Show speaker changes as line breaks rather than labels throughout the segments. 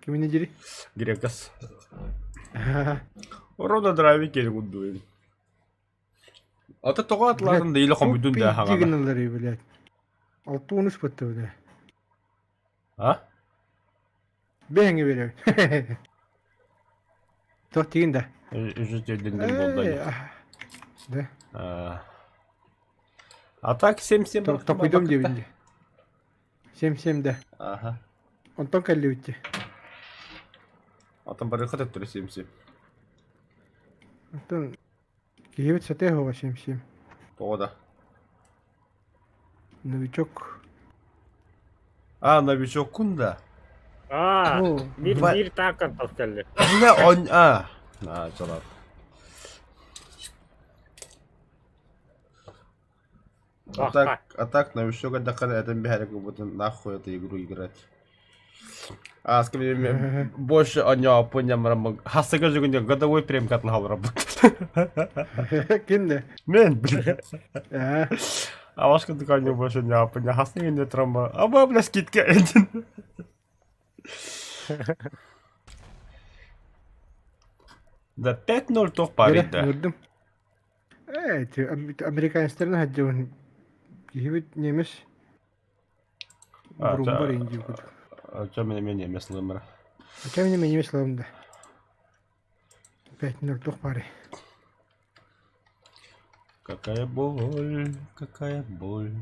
Кимини дири?
Грекас. Рода драйви кели курдук. Ата тоҕо атларын да илэ хомуйдун да хаҕана.
Гыналлары блядь. Алтуунус бытты бля.
А?
Бэһиҥи берем. Туох тигин да?
Үжү тиэрдинден болда.
Да.
А так 7-7
Токуйдум диэбин 7-7 да.
Ага.
Онтон кэллибит
Отон барыха төттөрү 7-7.
Онтон киһибит сатыы оһоҕо 7-7.
Тоҕо да?
Новичок.
А, новичоккун да?
А, биир биир тааккан тас кэлли.
Бля, он... А, а, чалат. А так, а так новичок отдохнет, это бегали, как будто нахуй эту игру играть. А, скажи, больше о нем понял, хасыга же годовой прем катлал работать.
Кимде?
Мен, блин. А вашка такая больше не понял, хасыга не травма. А бля, скидка один. Да 5-0 тох парень, да.
Ээ, американецтэрин сылдьабын киһибит немец Бурумбар индии курдук.
Чэ мин эмиэ немец лымыра.
Чэ мин эмиэ немец лым да. 5-0 туох баарый?
Какая боль, какая боль.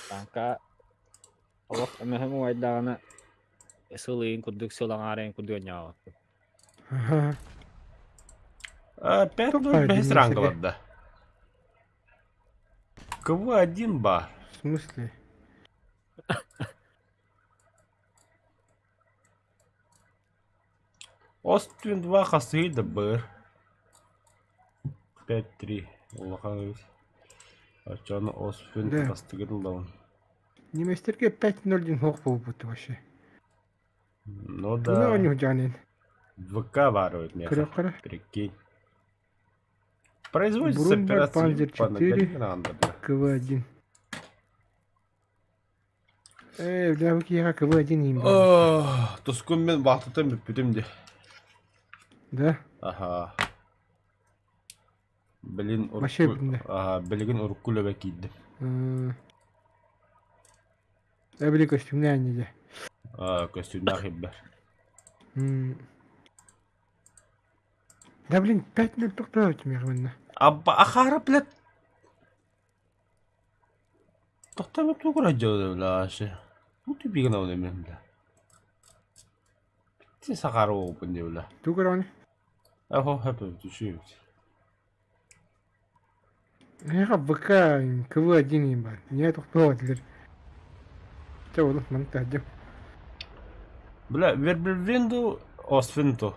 Таҥка олох эмэһэм убайдаҕына сыл ыйын курдук сыл аҥаарын курдук онньообоппун.
5-0 бэһис ранга барда. КВ-1 бар.
В смысле?
Остин 2 хасыһый да быр. 5-3 улахан эбит. Оччону Оспин
Да.
хастыгын ылабын.
Немецтерге 5-0 диэн суох буолбут вообще.
Ну
Туна
да.
оонньуу
ВК баар эбит миэхэ.
Көрүөххэ
Прикинь. Производится
Брумбер
операция
Панзер
по
4
наградам.
КВ-1. Ээ, бля, бу киһиэхэ КВ-1 иһин баар.
Ох, Тускун мен баахтытан бүппүтүм дии.
Да?
Аха. Блин,
Вообще
урукку,
билиннэ.
аха, билигин урукку үлэбэ киирдим.
Э, били көстүүмнээн дии.
Аа, көстүүннээх ирбэр.
Да блин, 5-0 тохтообут миэхэ манна.
Абба ахара, блядь. Тохтообут тугура дьоно, бля, вообще. Ну ты бигна мен, бля. Ти сахара оопун дии, бля.
Тугура
Ахо, хэпэ, түшүүбүт.
Миэхэ ВК КВ-1 иһин баар. Ньиэ тохтообот этилэр. Чэ буолуҥ, маннык таһырдьа.
Бля, Вербельвинду Освинту.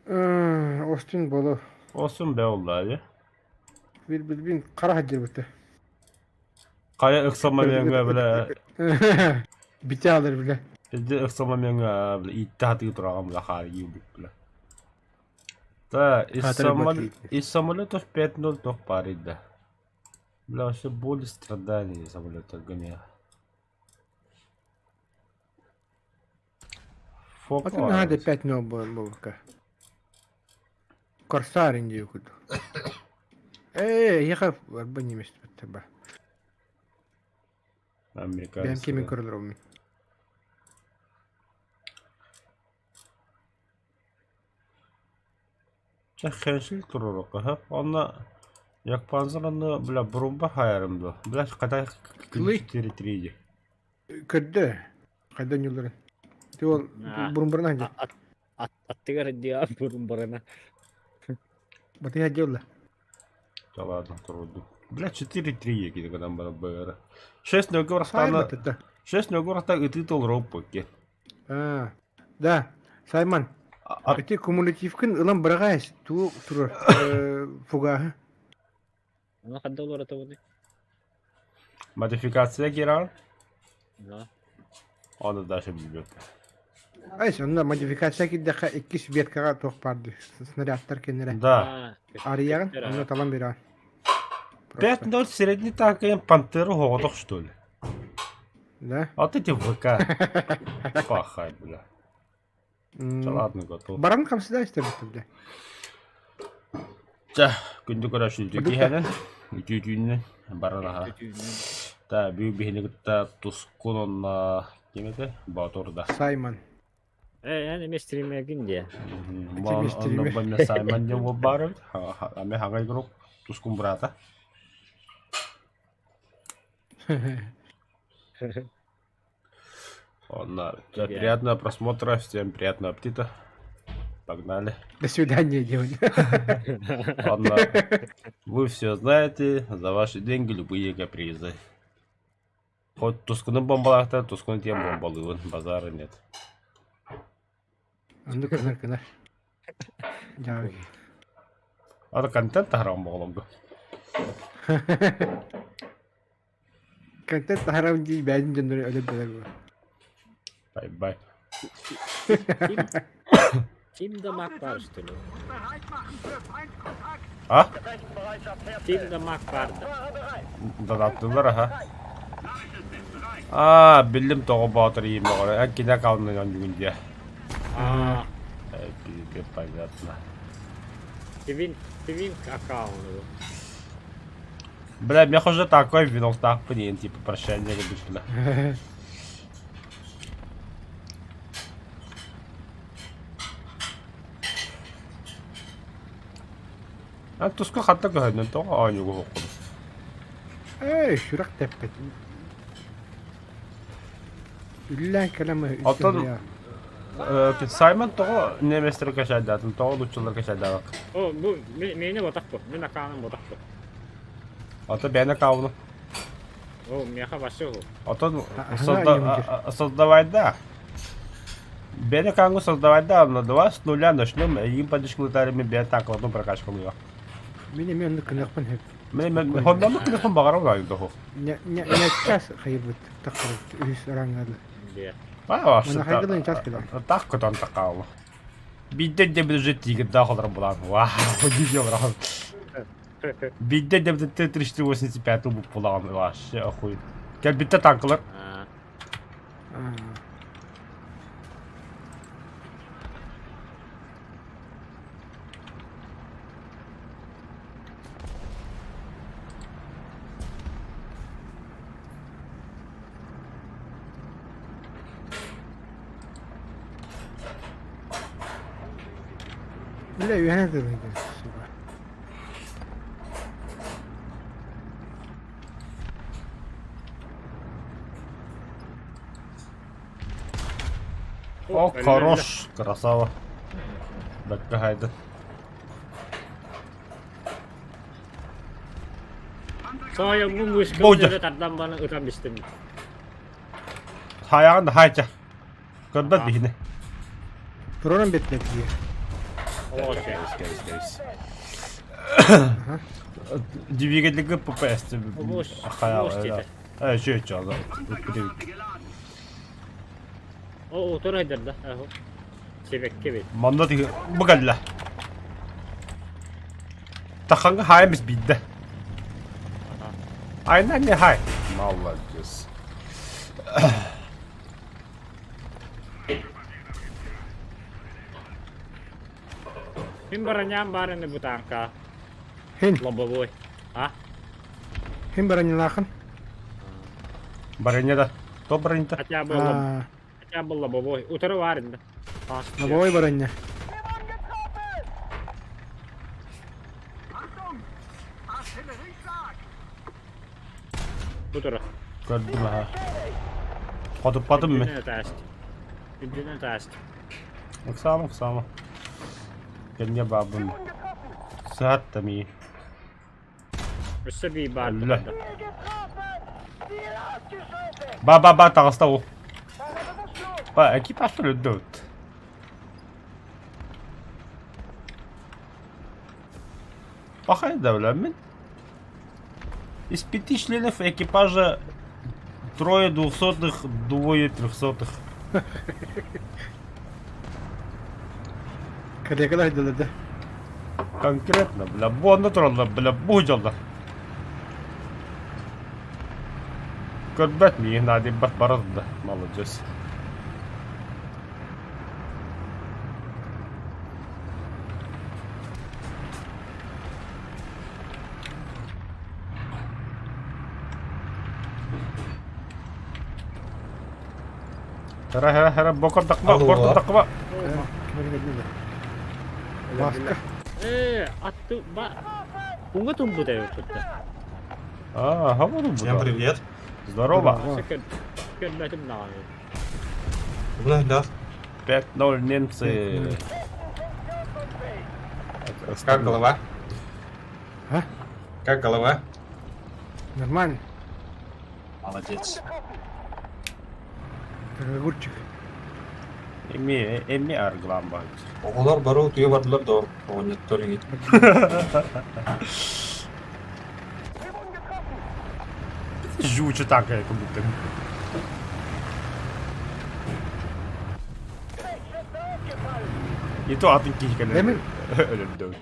Остин буолуо.
Освин бэ олла ээ.
Вербельвин хара сылдьар
Хайа ыксамамыҥа бля
Битэ алар бля.
Биди ыксамамыҥа бля иитте хатыы тураҕын бля хаарыйыы бля. Да, из, самол... из самолетов 5-0 тох парить да. Бля, вообще боль и страдания самолета гоня. Фок.
Атын наһаа да 5-0 буолбукка. Корсар индии курдук. Ээ, эһиэхэ барба немецтэр ба. Бэйэм кими
Американцы.
көрөлөрөммүн.
Чэ, хэншил туруорукка Онно Якпанзар онно, бля, бурумба хайарым дуо? Бля, хата
Кылый.
4-3 дии.
Көрдө. Хайдан ньулларын. Ти ол бурумбарына дьэ.
Аттыгар диа бурумбарына.
Батыһа дьэ
Да ладно, туруордум. Бля, 4-3 екини гынан баран быара. 6-0 горохтаана 6-0 горохта ытыы толоруоппут
А, да, Саймон, ити кумулятивкын ылан быраҕаайс, тугу турар фугаһы?
Ону ханна олоротобунуй?
Модификация киирэр.
Да.
Оны даже билбэт.
Айс, онно модификация киирдэххэ иккис веткаҕа туох баар дии, снарядтар кинилэрэ.
Да.
Арыйаҕын, онно талан биэрэҕин.
5-0 средний танкайын пантеру хоҕотох что ли?
Да?
А ты тебе ВК. Пахай, бля. Ладно, готов.
Баран хамсыда истэбит, бля.
Чэ, күндү көрөөччү киһэнэн, үтүө түүнүнэн баран аха. Та бүү биһини кытта тускун онна ким этэ? Боотур да.
Саймон.
Э, эн эмиэ стриммегин диэ.
Онно банна Саймон диэн уол баар эбит. Ами хаҥа игрок тускун брата. Ладно, приятного просмотра, всем приятного аппетита. Погнали.
До свидания, девочка.
Ладно, вы все знаете, за ваши деньги любые капризы. Хоть тускуну бомбалаахтар, тускуну тиэн бомбалыыбын, базара нет.
Оннук гынар гынар. Дьаабы.
Ата контент таһаран боҕолорго.
Контент таһарам дии бэйэтин дьоннору өлөрдөлөр буо.
Бай-бай.
Ким да мак баар что ли?
А?
Ким да мак баар да.
Донаттылар аха. Аа, биллим тоҕо боотур иим оҕоро. Эн кинэ аккаунтунан бүгүн диэ.
Аа,
Э, понятно.
Твин, Твинк аккаунт.
Бля, мне уже такой винок так блин, типа прощание бля. А туска хатта көһөннөн тоҕо оонньуугу хоққун.
Эй, сүрэх тэппит. Үллээн кэлэн
Оттон Саймон тоҕо немецтэр кэшайдаатын, тоҕо нуччалар кэшайдаабак.
О, бу миэнэ ботах бу. Мин акааным ботах бу.
Ото бэйэне каауну.
О, миэхэ вообще ол.
Отон создавай да. Бэйэне каангу создавай да, но давай с нуля начнем, им подешкулытарими бэйэ таакалатын прокачкалыга.
Мин эмиэ оннук гыныахпын сөп.
Мен хонноннук гыныахпын баҕарам аайы доху.
Не не не час хайырбыт тахсыбыт үһүс ранга
Де.
А,
Манна хайгылын час кэлэр.
Так көтөн такаалы. Биирдэ дебит уже тигрдаах олорон булаан. Вау, дии олорон. Биирдэ дебит Т-385 убуп булаан. Вообще охуй. Кэлбиттэ танкалар.
Аа.
Бля, үөһэ дылы
О, хорош, красава. Бэккэ хайда.
Соойоҥҥун мышкын
Болдьа.
өрө тардан баран ытан бистим.
Хайаҕын да хайча. Көрбөт биһини.
Тураран бэттэр дии.
Оо, чэ.
Кэбис, кэбис, кэбис. Двигательга ППС.
Обуос, обуос диэтэ.
Э, чү, чү,
О, утурайдар да. Аһу. Сибэкки бит.
Манна тиги бу кэллэ. Таханга хааймыс биирдэ. Айна не хай. Молодец.
Мин бараньям баар ини бу тааҥка.
Хин,
Лобовой. А?
хин бараньялаахын.
Барыня да. То барыньта.
Хотя бы лоб... Хотя бы лобовой. Утары баар инде.
Лобовой баранья.
Утары.
Көрдүм аха. Хотуппатым мен.
Үрдүнэн этээст. Үрдүнэн этээст.
Ыксаама, ыксаама. Кэнньэ баабын. Сыһат да мии.
Өссө бии баар.
Өллө. Ба ба ба таҕыста ол. Ба экипаж өлдө Пахай давлямин. Из пяти членов экипажа трое двухсотых, двое трехсотых.
Коллегалар дылыды.
Конкретно, бля, бу онно тураллар, бля, бу дьоллар. Көрбөт миигин наадыйбат барар да, маладьыас. Хара хара хара бокор такма,
Алло.
борто такма.
Маска.
Э, атты ба. Унга тумбу да тутта.
А, говорю,
Всем привет.
Здорово.
Көрбөтүм даҕаны.
Бына да.
5-0 немцы.
Как голова?
А?
Как голова?
Нормально.
Молодец.
Как огурчик.
Эми, эми арглан бар.
Оҕолор бары утуйа бардылар да оҕонньоттор иҥит.
Жучу так, как будто. И то атын киһи кэлэн
Эмин.
өлөрдөбүт.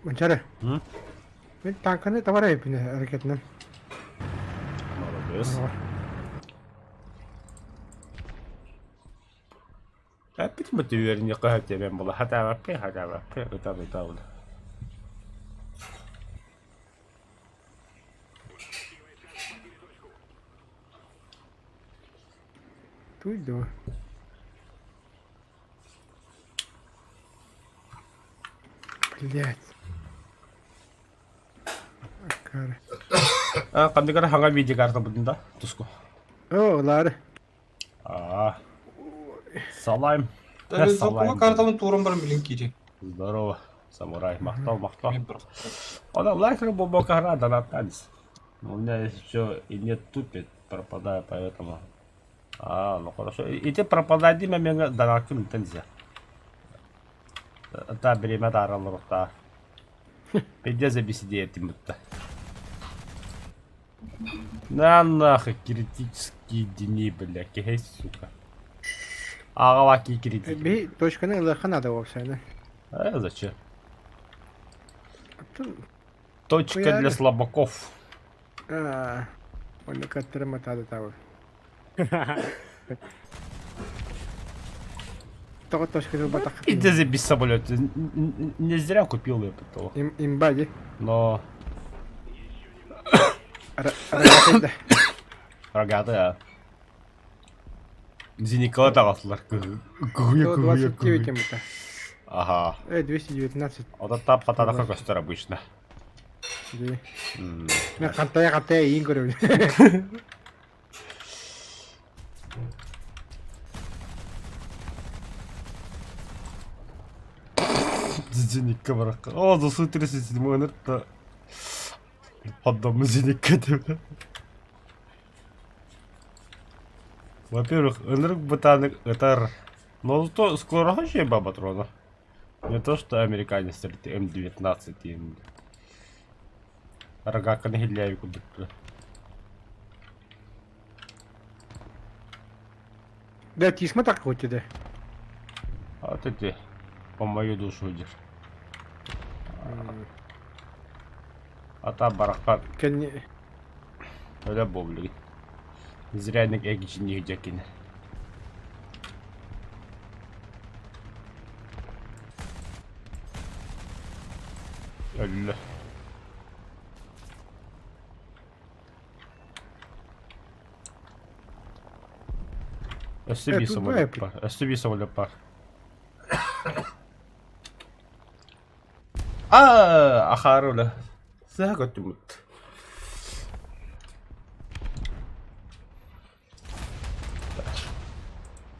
Манчары.
М?
Мен танканы табар эбиппин ракетынан.
Молодец. Эппит бу түөрүнү кыһа тебен була хатаабаппы хатаабаппы ыта ыта була.
Туй дуо. Блять. Аккаары.
А, ханнык эрэ хаҥа видеокарта будун да туску.
Оо, ылаары.
Аа. Салайм. Салайм.
Картабын тууран баран билин киири.
Здорово, самурай. Махтал, махтал. Она лайк рыбу рада натанец. У меня еще и нет тупит, пропадаю, поэтому. А, ну хорошо. И ты пропадай, дима, меня донатым нельзя. Та время дарал рта. Пиздец забесидеть будто. На нахуй критические дни, бля, кehей, сука. Аҕалаки критик.
Би точканы ылыахха наада уопсайынан.
А зачем? Точка для слабаков.
Аа, онно каттарым атаады табы. Тоҕо точканы ылбатах.
Иди забей самолет. Не зря купил я этого.
Имба дии.
Но
Рогатый да.
рогатый, а. Зеникала таҕаслар. Кыһыйа, кыһыйа,
129
кыһыйа.
это.
Ага.
219.
Ота тап хатараха көстөр обычно.
Дии.
М.
Мен хантая хантая иин көрөбүн.
Зеникка баракка. О, за 37 ынырта. Поддам зеникка деп. Во-первых, ынырык бытанык ытар. Но зато скоро вообще патрона. Не то, что американец М19 им. Рогаканы хилляви кудук.
Да, тисма так хоть да.
А ты ты по мою душу идешь. А та барахат
Кэнни
Öyle bowling. Зрядник эгичини дякин. Өллө. Өссө
Э,
биир
тут
самолет
баар.
бар. Өссө биир самолет бар. Аа, ахаар үлэ. Сыһа көттүмүт.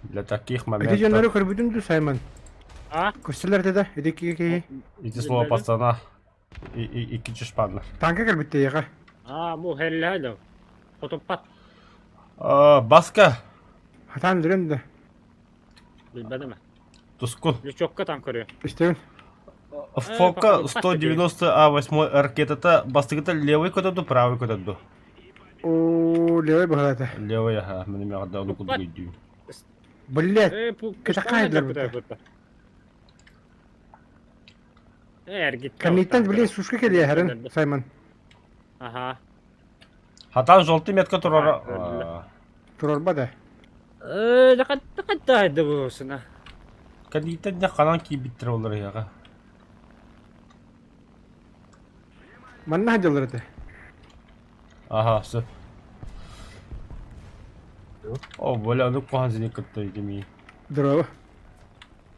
Для таких
Ити
моментов...
дьоннору көрбүтүм дуу Саймон?
А?
Көстөлөр да, ити киһи
Ити слово пацана. И, и, икки шпаннар.
танка кэлбитте яга.
А, бу хеллэ да. Хотуппат.
А, Баска,
Хатаан өлөрөм да.
Билбэтим.
Тускун.
Лючокка там көрүө.
Истэбин.
Фока 190 А8 ракетата бастыгыта левый көтөдү, правый көтөдү.
О, левый баҕалаата.
Левый, ага, мен эме ада ону кудук өйдүүм.
Блять,
Э, пу
Кытакай дылар
Э, эргит.
Кэнниттэн блин сушка кэлиэ хэрин, Саймон.
Ага.
Хатан желтый метка турара.
Турарба да.
Э, хатта буусуна.
Кэлииттэн дьэ ханан киирбиттэр олор эһиэхэ.
Манна сылдьаллар этэ.
Аха, сөп. О, бля, ну куһаҕан сини кытта итимии.
Здорово.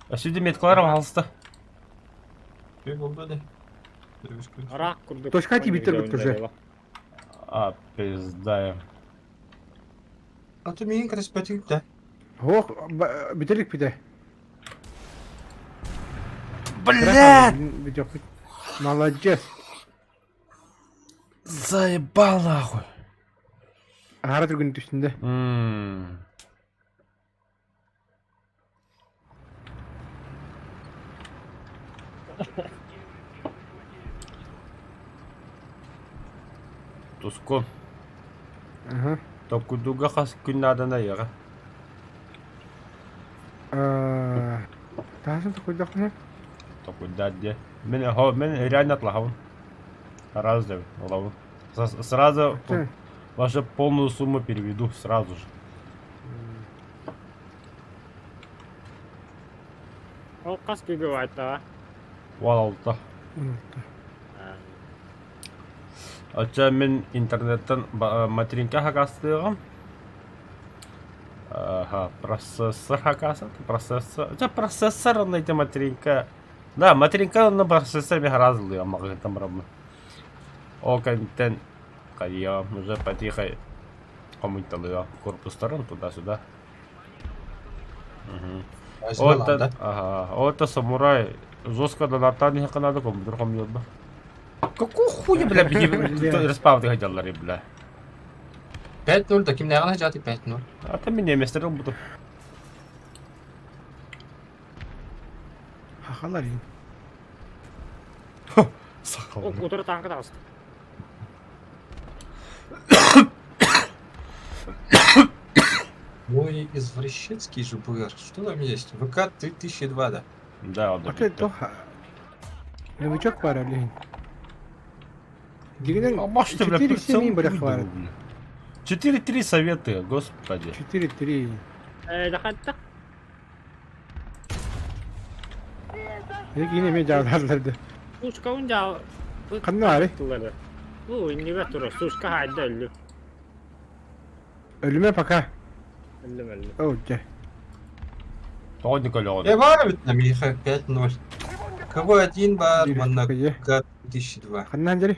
Өссө меткалар пожалуйста.
Ты болды да.
Араак курдук.
Точка тибиттер бит уже.
А, пизда.
А ты миин креспатик да.
Ох, бүтелик бите.
Блядь!
Молодец.
Заебал нахуй.
Аһара түргүн түстүндэ.
Ммм. Туску.
Аха.
Токкудуга хас күн наадана айыаҕа.
Таһасын токуйдахпына?
Токуйдаат диэ. Мин мин реально атлаһабын. Раз деп олабын. Сразу вашу полную сумму переведу сразу же.
Ол хас күгү
Уал алта. Оччо мин интернеттэн материнка хакастыаҕым. Ага, процессор хакасат, процессор. Это процессор онно ити материнка. Да, материнка онно процессор мен харазылыам маҕаһыттан бараммын. Ол кэнниттэн хайыам, уже потихо хомуйталыам корпустарын туда-сюда.
Возьми
Вот, ага, вот самурай жестко донаттаан иһэ надо компьютер хомуйорба. Какого хуя, бля, биһиги респавты хотеллар, бля.
5-0, да кимнээҕин дьааты 5-0.
А там меня место буду.
Хахалар ин.
Сахал.
Утары тааҥка таҕыста.
Ой, извращенский же БР. Что там есть? ВК 3002, да.
Да, он
А ты тоха. Новичок пара, блин. Дигинен
А может, бля,
4-7 бля хватит.
4-3 советы, господи.
4-3.
Э, дахатта.
Yine mi cavlarlardı?
Сушка унжа.
Ханна ари?
Тулары. Бу иннибэ турар. Сушка хайда өллү.
Ölüme пока.
Өллүм өллүм.
О, дьэ.
Тоҕо Николаҕын?
Я бар на Миха 5-0. КВ-1 бар, манна
Дьэ.
ВК 3002.
Ханна дьэри?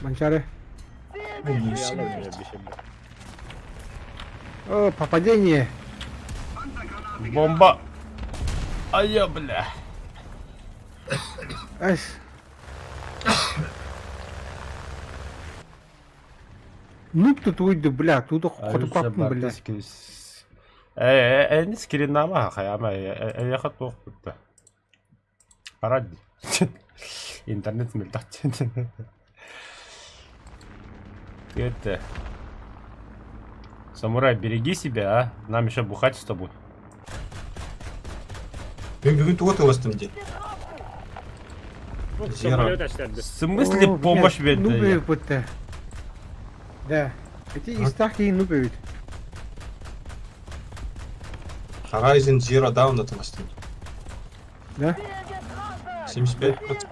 Манчары. О, попадение.
Бомба! Айа, бля.
Ас. Нуб тут уйду, бля, тут хоту бля.
Э, э, скриннама хайама, эйэхэ туох бутта. Парад. Интернет мөлтөх. Это. Самурай, береги себя, а? Нам еще бухать с тобой.
Мен бүгүн тугу тыластым дии.
Самолет эстэрди.
В смысле помощь ведь?
Нубы будто. Да. Эти истахи нубы ведь.
Horizon Zero Dawn тыластым.
Да?
75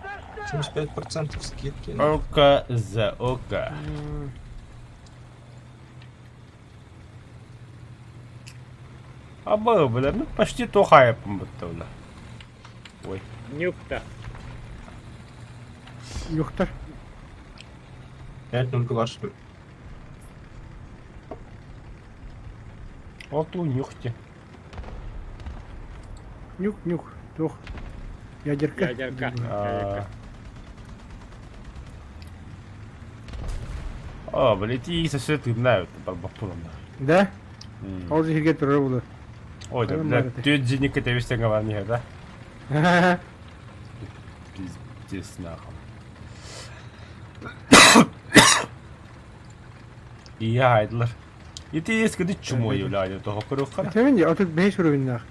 75% скидки.
Ока за ока. А было, бля, ну почти то хайпом будто, бля. Ой.
Нюкта.
Юхтар.
5-0 бар что ли?
Вот у нюхте.
Нюк, нюк. Тух. Ядерка.
Ядерка. Ядерка.
А, блядь, и сосед знают, барбапулом.
Да? Ол жерге турар буолар.
Ой, да, бля, түөрт дьиник тэбистен гаван иһэ, да? Пиздец, нахуй. Ия хайдылар. Ити ескіді чумой является того көрөххана.
Темен де отут бэс уровеннах.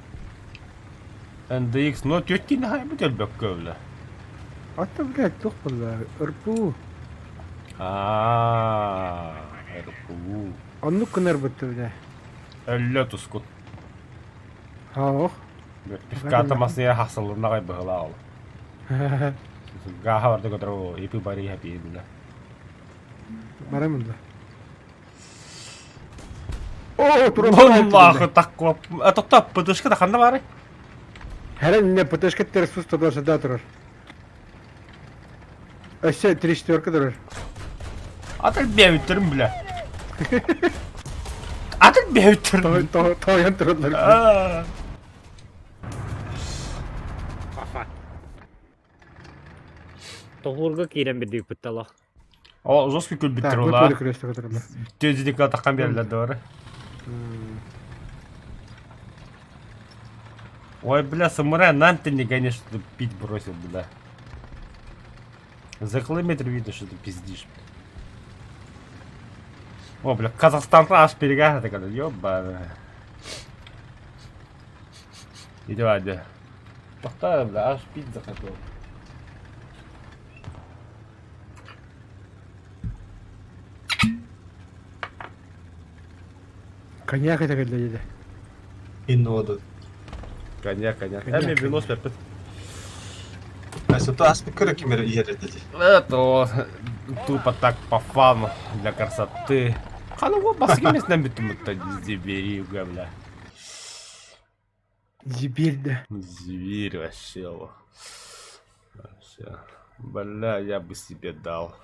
NDX, но түөткин хайбыт өлбөккө бля.
Ата блядь тух буолла. Ырпу.
А. РПУ.
Оннук гынар бытты бля.
Өллө тускут.
Ох.
Пивката масыйа хахсылыннаҕай быһылаа ол. Гааһа барда көтөрө ипи бары хапи бля.
Барамын да. О, туран
Лахы таккоп. А тохто ПТшка да ханна бары?
Хәрен не ПТшка тер сус тодор да турар. Өссө три четверка турар.
Атыр бэбиттерим бля. Атыр бэбиттерим.
Тоойон тураллар.
Тоһуурга киирэн бирдииппит олох.
О, жестко күлбүттэр
Так,
ула.
бу күрөстө тураллар.
Төзүдүккэ таххан биэрэллэр да Ой, бля, самурай, нам ты не гонишь, что ты пить бросил, бля. За километр видно, что ты пиздишь. О, бля, Казахстан аж берега, такая, ёбаная. Иди, Вадя. Тохта, бля, аж пить захотел.
Коньяк это кэллэ диэтэ.
Инноду.
Коньяк, коньяк.
Коньяк,
Эми вино
коньяк.
спеппит.
А сото аспеккара кимер иһэр этэ
Это тупо так по фану, для красоты. Хана вот баскемес нам битумутта зибери, бля.
Зибирь, да.
Зверь вообще. Во. Вообще. Бля, я бы себе дал.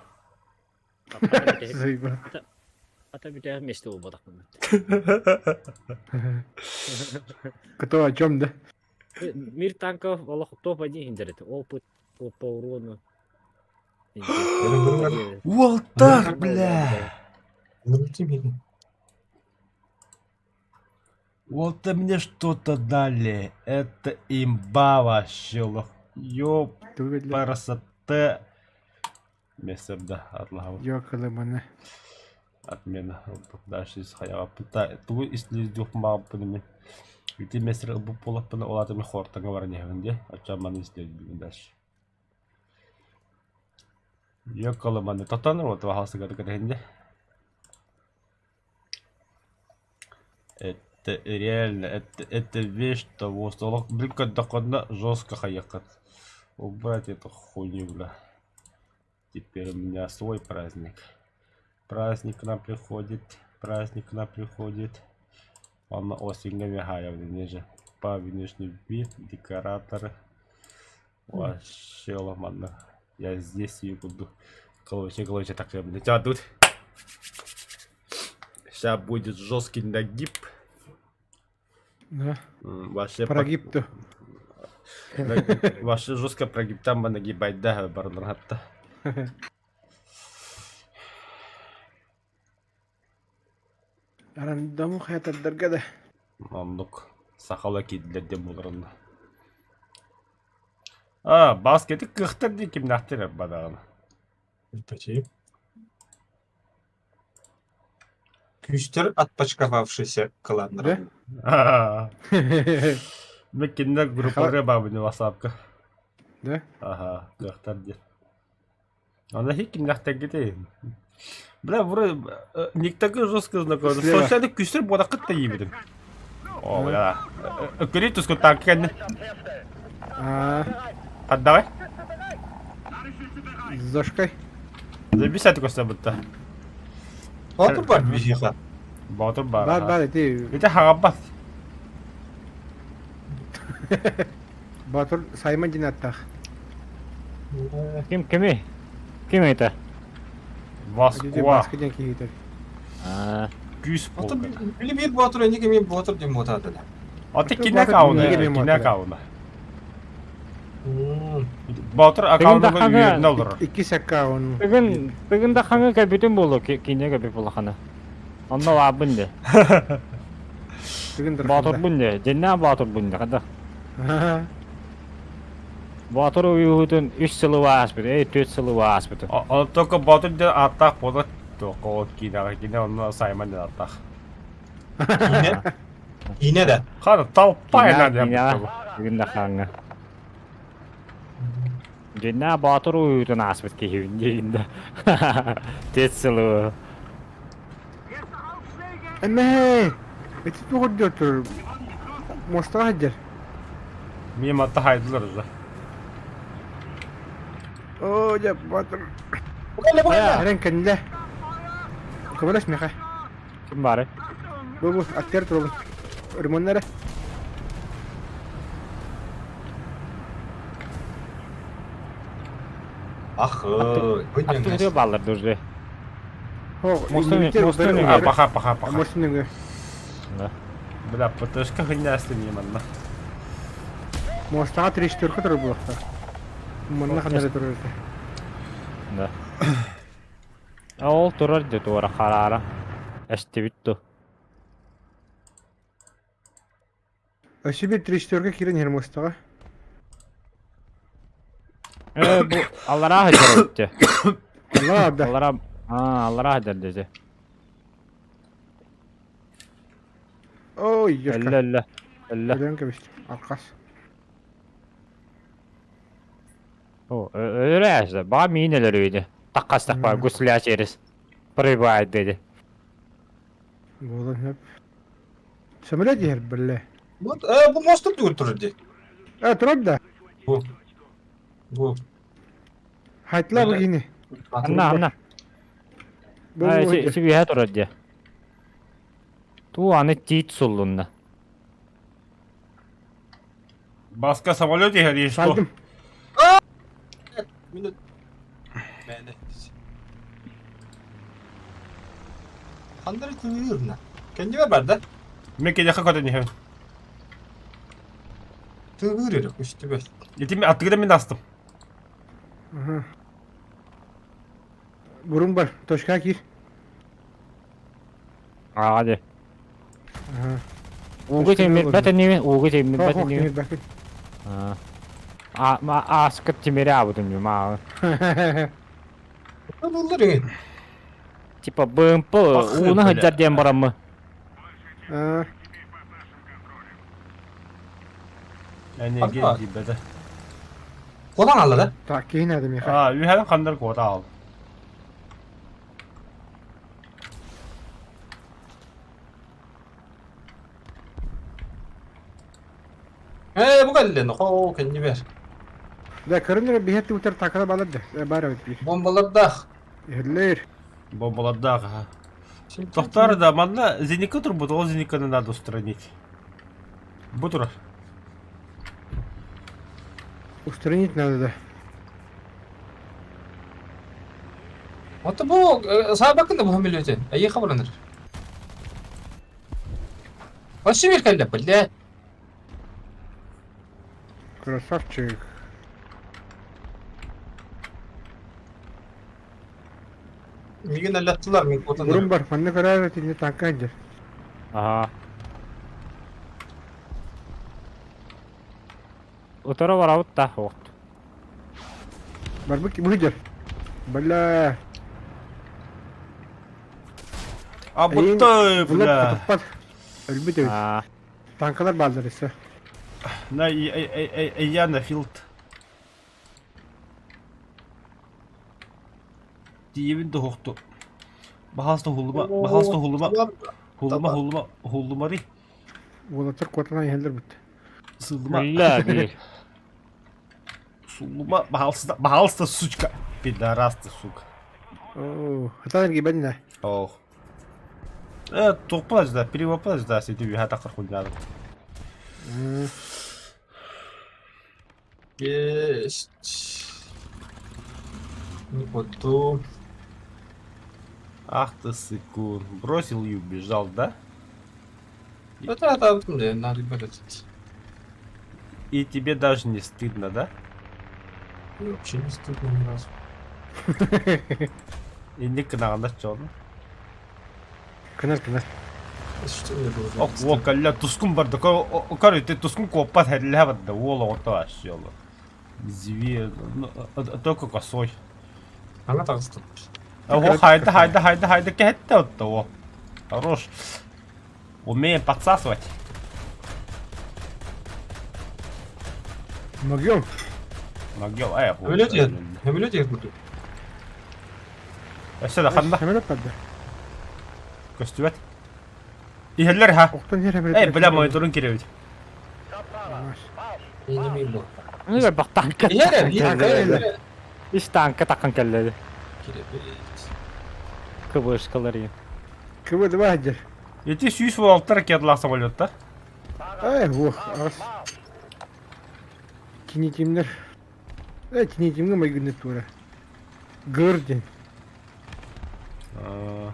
Заебал.
Ата бүтэ месте буолбатах.
Кто о чем, да?
Мир танков олох топ-1 индерет. Опыт по урону.
Уолтар, бля! Вот мне что-то дали. Это имба вообще. лох. Ёп,
Тугу кэллэ.
красота. Место, да, отлага.
Ёкалыманы.
Отмена. Дальше хаyağa пыта. Тугу ислиздюх маппынымен. Ити месер бу полаппына олатымы хортаңа бар нехвенде. Ачаманы иследбин дальше. Ёкалыманы. Тотаныр вот вахасы гады кадахинде. Это реально, это вещь того, что блин, когда жестко хаякат. Убрать эту хуйню, бля. Теперь у меня свой праздник. Праздник к нам приходит, праздник к нам приходит. Он на осень ниже. По внешний вид, декораторы. Вообще ломано. Я здесь и буду. Короче, короче, так я, блядь, а тут. Сейчас будет жесткий нагиб.
Да.
Вообще
Прогиб то.
Вообще жестко прогиб там нагибать, да, барлар хатта.
Арандаму хаятардарга да.
Оннук сахала кидлер деп буларында. А, баскети кыхтар дии кимнахтер бадаҕына.
Почти. Күүстэр отпочковавшийся кланнар.
Да?
Мен кинилэр группаларга баабын ватсапка.
Да?
Аха, кыахтар диэн. Ана хи кимнахтаргыты. Бля, вроде никтаки жестко знакомый.
Слева.
Социальный күстер бодақыт та ебедім. О, бля. Көрей түскі танк кәнні.
А,
Отдавай.
с зашкой.
Забись это көстө бутта.
Оту бар биһиэхэ.
Батыр бар.
Бар, бар, ити
Ити хагабат.
Батыр Саймон дин аттах.
Ким кими? Ким это?
Ити
Москва.
баска ден киһитер.
А,
Күс
Ото
полка.
били биир боотур эник эмиэ боотур диэн буотаатыла.
Аты
Батыр
кине
Батыр
аккаунта,
неге
кине
мен батыр?
аккаунта. Батыр аккаунтуга
дахаҥа-
үйөрүнэ олорор.
Икки аккаунт.
Бүгүн бүгүн да хаҥа кэлбитим буолуо, кинигэ кэлбит буоллаххына. Онно баабын дии.
Бүгүн
Боотурбун дии. Дьиннээх боотурбун дии. Хата. Боотур уйуһутун үс сылы ааспыт, эй, түөрт сылы ааспыт.
Ол только Батыр диэн ааттаах буолар. Только ол киинэҕэ кине онно Саймон диэн ааттаах.
Киинэ. Киинэ да.
Хана толпа
Кинигэ,
диэн
кинигэ. Бүгүн да хаҥа. Дьиннээх боотур уйуһутун ааспыт киһибин диин да. Түөрт сылы.
Эмээ! Ити туох үрдүөр муостаҕа сылдьар.
Мимо тахайдылар уже.
Оо, дьэ, батыр.
Бу кэллэ.
Эрэн кэннилэ. Көмөлөс миэхэ.
Ким бары?
Бу бу аттыгар турабын. Ремоннара.
Ах, ой,
Аттыгытыга бааллар уже.
А, паха, паха, паха.
Мостунуга.
Да.
Бля, ПТшка хуйня манна.
Мостаҕа 34 турар буолуохтаах. Манна ханна эрэ турар этэ.
Да. Ол турар дии туора хараара. Эстибит ту.
Өссө биир 34 киирэн иһэр муостаҕа.
Э, бу аллараа сылдьар эбит дии.
Аллараа да.
Аллараа, аа, аллараа сылдьар дии.
Ой, ёшка.
Өллө, өллө. Өллө.
Өлөн кэбистим. Алхас.
О, өлөр Баҕа миин өлөрү Таккастахпа гусля через прибывает dedi.
Буолан сөп. Самолет иһэр биллэ.
Вот, э, бу мостук түгүр турар дии.
Э, турар да.
Бу. Бу.
Хайтла бу кини.
Анна, анна.
Бу бу.
Сибиһэ турар дии. Туу аны тиит суллунна.
Баска самолет иһэр и что?
Салдым.
Минут. Мээнэ. Ханнары тыырна. Кэннибэр бар да?
Мен кэлиэхэ көтөн иһэбин.
Тыыр эрэ көстүбэт.
Ити мен аттыгыда мин астым.
Аха. Бурун бар. Точка киир.
Аа дии.
Аха.
Ууга тимирбэт инибин, ууга тимирбэт
Хоох
инибин.
тимирбэппин.
Аа, ааскыт тимири аабытым дии мааҕы.
Буллар иҥин.
Типа БМП
Ах,
ууна
бля.
сылдьар диэн бараммы.
Аа,
Энергия
Ага.
диибэтэ.
Куотан хаалла да?
так киһи наада миэхэ.
Аа, үһээн ханнар куота аал.
Ээ, бу кэллин. Хоо, кэннибэр.
Да, көрүн эрэ биһиэт тыбытар такала балар да. Э, Бар эбит биир.
Бомбалардаах.
Иһиллэр.
Бомбалардаах аха. Тохтоор да, манна зенитка турбут, ол зенитканы надо устранить. Бу турар.
Устранить надо да.
Ото бу саабакын да бу самолете. Эйиэхэ баранар. Вообще бир кэллэ, бля.
Красавчик.
Мигин аллаттылар, мин куотан.
Бурун бар, манна көрөр этинне танка сылдьар.
Аха. Утары барабыт да, вот.
Барбыт бу сылдьар. Бля.
А будто,
Булар
бля.
хотуппат. Өлбүт эбит.
Аа,
Танкалар бааллар өссө.
На, я на филд. Диебин да хохту. Бахалста хулума, бахалста хулума, хулума, хулума, хулумари,
Уолаттар куоталаан иһэллэр бүттэ.
сыллыма,
Бля, биир.
суллума, бахалста, бахалста, сучка. Пидорас ты, сука.
Оо, хатан эргийбэтин
Ох. Э, туохпун да, перевоппун да, сити үһэ тахар хуйнадым.
да.
Есть. Не потом.
Ах ты сыкун. Бросил и убежал, да?
Это это да, надо ребят.
И тебе даже не стыдно, да?
Вообще не стыдно ни разу.
Инник гынаҕын чону.
Кынар кынар.
Что мне было?
Ок, калля тускун бар да, короче, тускун куоппат хәллә бар да, уол оҕото вообще Зверь, ну, только косой.
Она так стоит.
О, хайда, хайда, хайда, хайда, кэхэтте отто, о. Хорош. Умеем подсасывать.
Могем.
Могел, эй,
Самолет едет. Самолет едет буду.
Өссө да ханна
Самолет барда.
көстүбэт. Иһэллэр ха.
Охтон иһэр
Эй,
эбит.
бля, мониторун кирэбит.
Не был.
Ну, бак танка.
Иһэр,
Танка
иһэр.
кэллэ.
Үс танка такан кэллэ.
Кирэбит.
КВшкалар.
КВ-2 дьэр.
Ити 116 ракеталаах самолеттар.
Эй, уох, ас. Кинитимнер. Э, кинитимҥэ майгыннык туора. Гыр диэн.
А,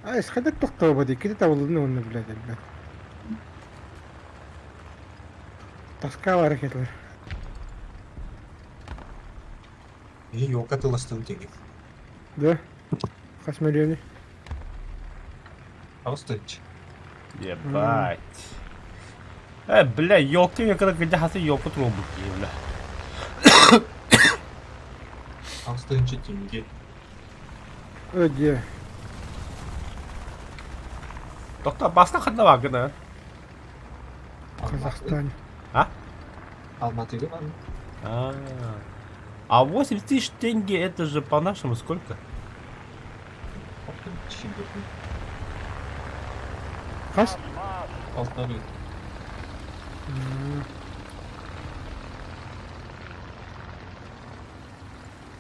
Ай, схадак тохтообот, иккитэ табылынна уонна блядь, элбэх. Тоска бар ракеталар.
И елка тыластын тиги.
Да? Хас миллионы?
Астыч.
Ебать. Э, бля, елки, я когда где хасы елку трубу, бля.
Астынчы тенге.
Ö, дьэ.
Доктор, баста ханна вагына.
Казахстан.
А?
Алматыга бар.
А, а 8 тысяч тенге это же по-нашему сколько?
Хас?
Полторы.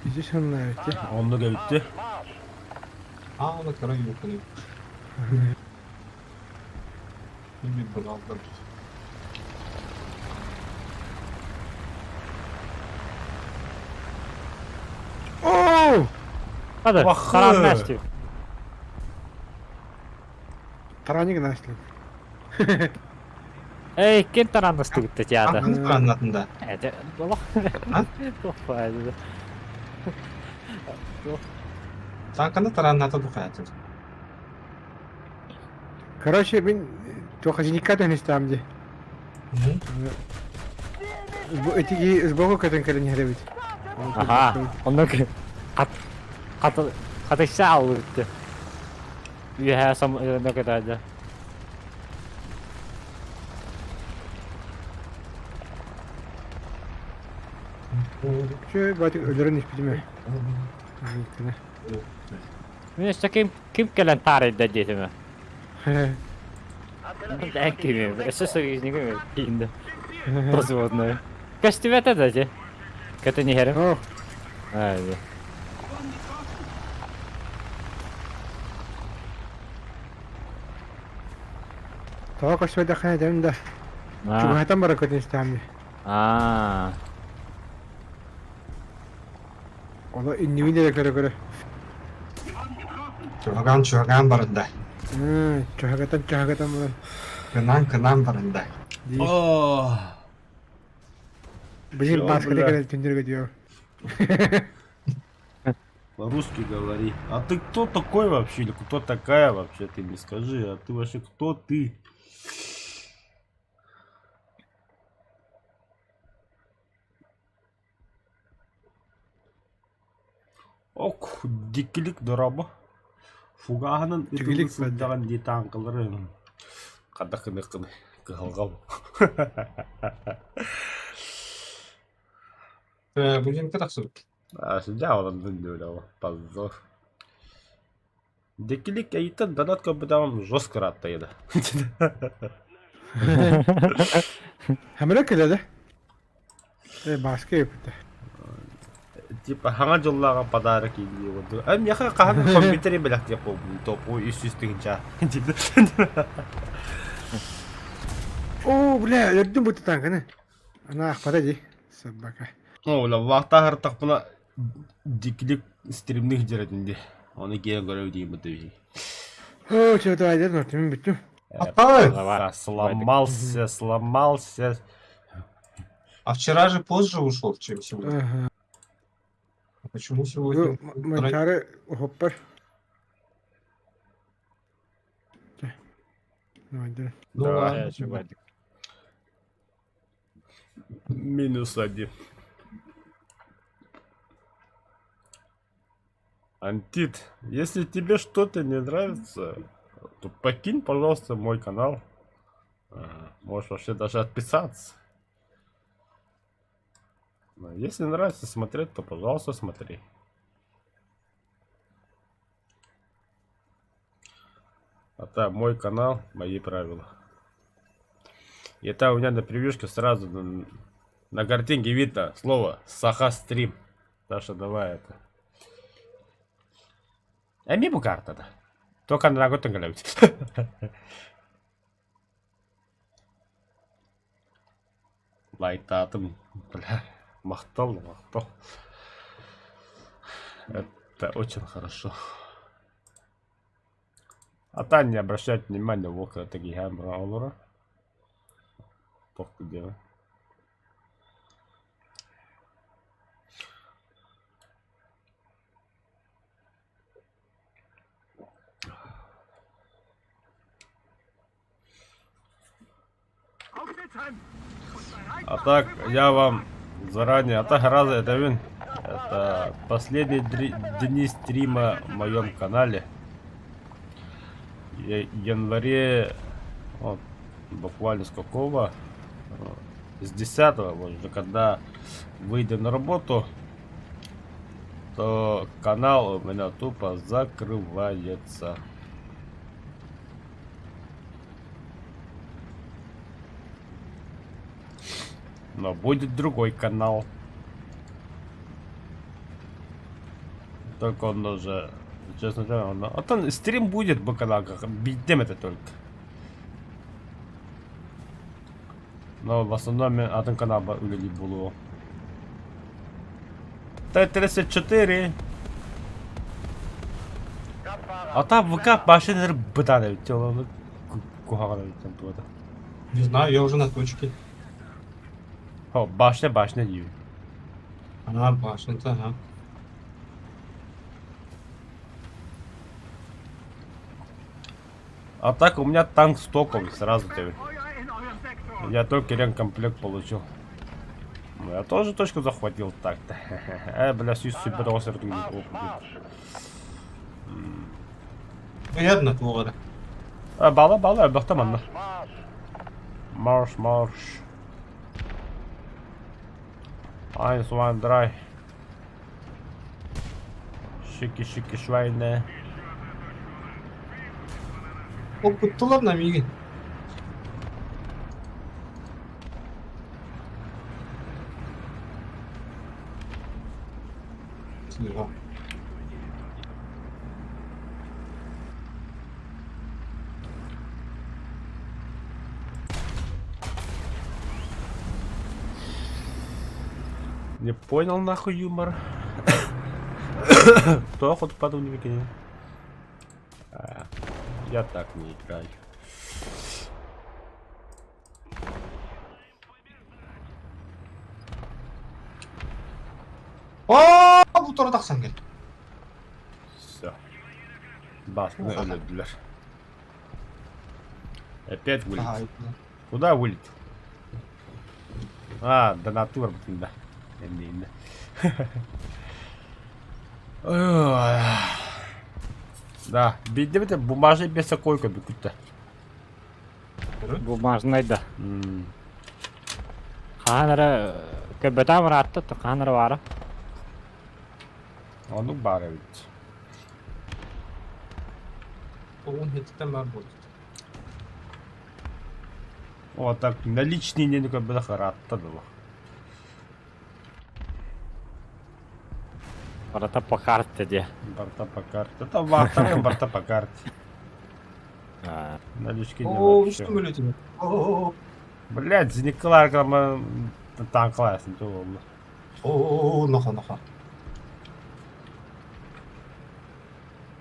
Здесь он нравится.
Оннук эбитти.
А, оны кара юканы. Мен бір алдым.
Оо!
Hadi.
Бахы.
Таран нэстив.
Тараник насли.
Эй, ким тараннастыгытта театр?
Атын тараннатында.
Это было.
А?
Плохо.
Танканы таранната бухаятыр.
Короче, мин туохажникка түһүнүстаам дии. Эти сбоку көтөн кэлэн иһэрэбит.
Ага. Онно кат кат катыша алды. Үһә сам нөкөтәдә.
Чө бати өлөрөн испитим ээ.
Мин өссө ким ким кэлэн таарыйда диэтим. Ким өссө союзник киинде. Позводной. Көстүбэтэ да же. Көтөн иһэрим.
О,
Ай.
тоҕо көстүбэтэххинэ этэбин да. Чугаһатан бара көтөн истэҕим дии.
Аа.
Ону иннибин эрэ көрө-көрө.
Чуган чуган барында.
Чугатан чугатан баран.
Кынан кынан барында.
Дии.
О,
Билигин
Всё,
бааската
бля.
кэлэн түндүргэ дио.
По-русски говори. А ты кто такой вообще? Или кто такая вообще? Ты мне скажи. А ты вообще кто ты? Ок, дикилик дороба. Фугаһынан ытылы
Дикилик
сылдьаҕын дии тааҥкалары хадах гыныаххыный кыһалҕам.
Будем тахсыбыт.
Сылдьа олордун диэбит позор. Дикилик эйиттэн донат көрбүтэҕим жестко ырааттайда.
Хамыра кэлэ Э, бааска эппитэ.
Типа хаҥа дьыллааҕы подарок иилии курдук. Э, миэхэ хаһан компьютер бэлэхтиэх буолбун топ 300 тыһыынча.
Оо, бля, өлөрдүм бу танканы. Ана ахпата дии. Собака.
О, бля, вахтаһартахпына дикилик стримних дьэрэтин дии. Оны киэн көрө диим бу
Оо, чё давай, дед, мин бүттүм.
Ай!
Сломался, сломался.
А вчера же позже ушел, чем сегодня.
Ага.
А почему сегодня?
Манчары хоппар. Давай, давай.
Ну
Да.
ладно.
Минус один. Антит, если тебе что-то не нравится, то покинь, пожалуйста, мой канал. А, можешь вообще даже отписаться. Если нравится смотреть, то, пожалуйста, смотри. Это мой канал, мои правила. И это у меня на превьюшке сразу на картинке видно слово Саха стрим. Саша, давай это. Эми бу картада. Только на көтөн Лайтаатым, бля, махтал, махтал. Это очень хорошо. А та не обращать внимания, в окна такие олора. Похуй дело. А так, я вам заранее, а так раза это вин, это последние дни стрима в моем канале. Я, в январе, вот, буквально с какого, с 10 вот уже когда выйду на работу, то канал у меня тупо закрывается. Но будет другой канал. Только он уже, честно говоря, он... А там стрим будет по каналу, бидем это только. Но в основном атын канал үлелиир буолуо. Т-34. А там ВК машина бытан эбит, ол куһаҕан эбит туота.
Не знаю, я уже на точке.
О, башня, башня диибин.
А, башня-то, ага.
А так у меня танк стоковый, сразу тебе. Я только ремкомплект получил. Ну, я тоже точку захватил так-то. Бля, сүүс сүүрбэ
Приятно твора.
Бала, бала, бахта манна. Марш, марш. Eins, zwei, drei. Шики, шики, швайне.
Опыттылар на миигин. Слева.
Не понял нахуй юмор. Кто хоть падал не выкинул? А, я так не играю.
Оо, бу тура тахсан кэллэ.
Все. Басны өлөрдүлэр. Опять вылет.
Ага,
Куда вылет? А, да натура да. Эмнейн. Да, бидебите бумажный бесокойка бүкүттэ.
Бумажный да. Хаһан эрэ көрбөтөм ыраатта, хаһан эрэ баара.
Оннук баар эбит.
Он хеттен бар будет.
О, так наличный не көрбөтөх ыраатта дылы.
Барыта по карте дии.
Барыта по карте. Это вахтовый барыта по карте.
А,
Налички не
О,
вообще.
что мы люди? О,
Блядь, Николай танклайсын туолла.
о, наха, наха.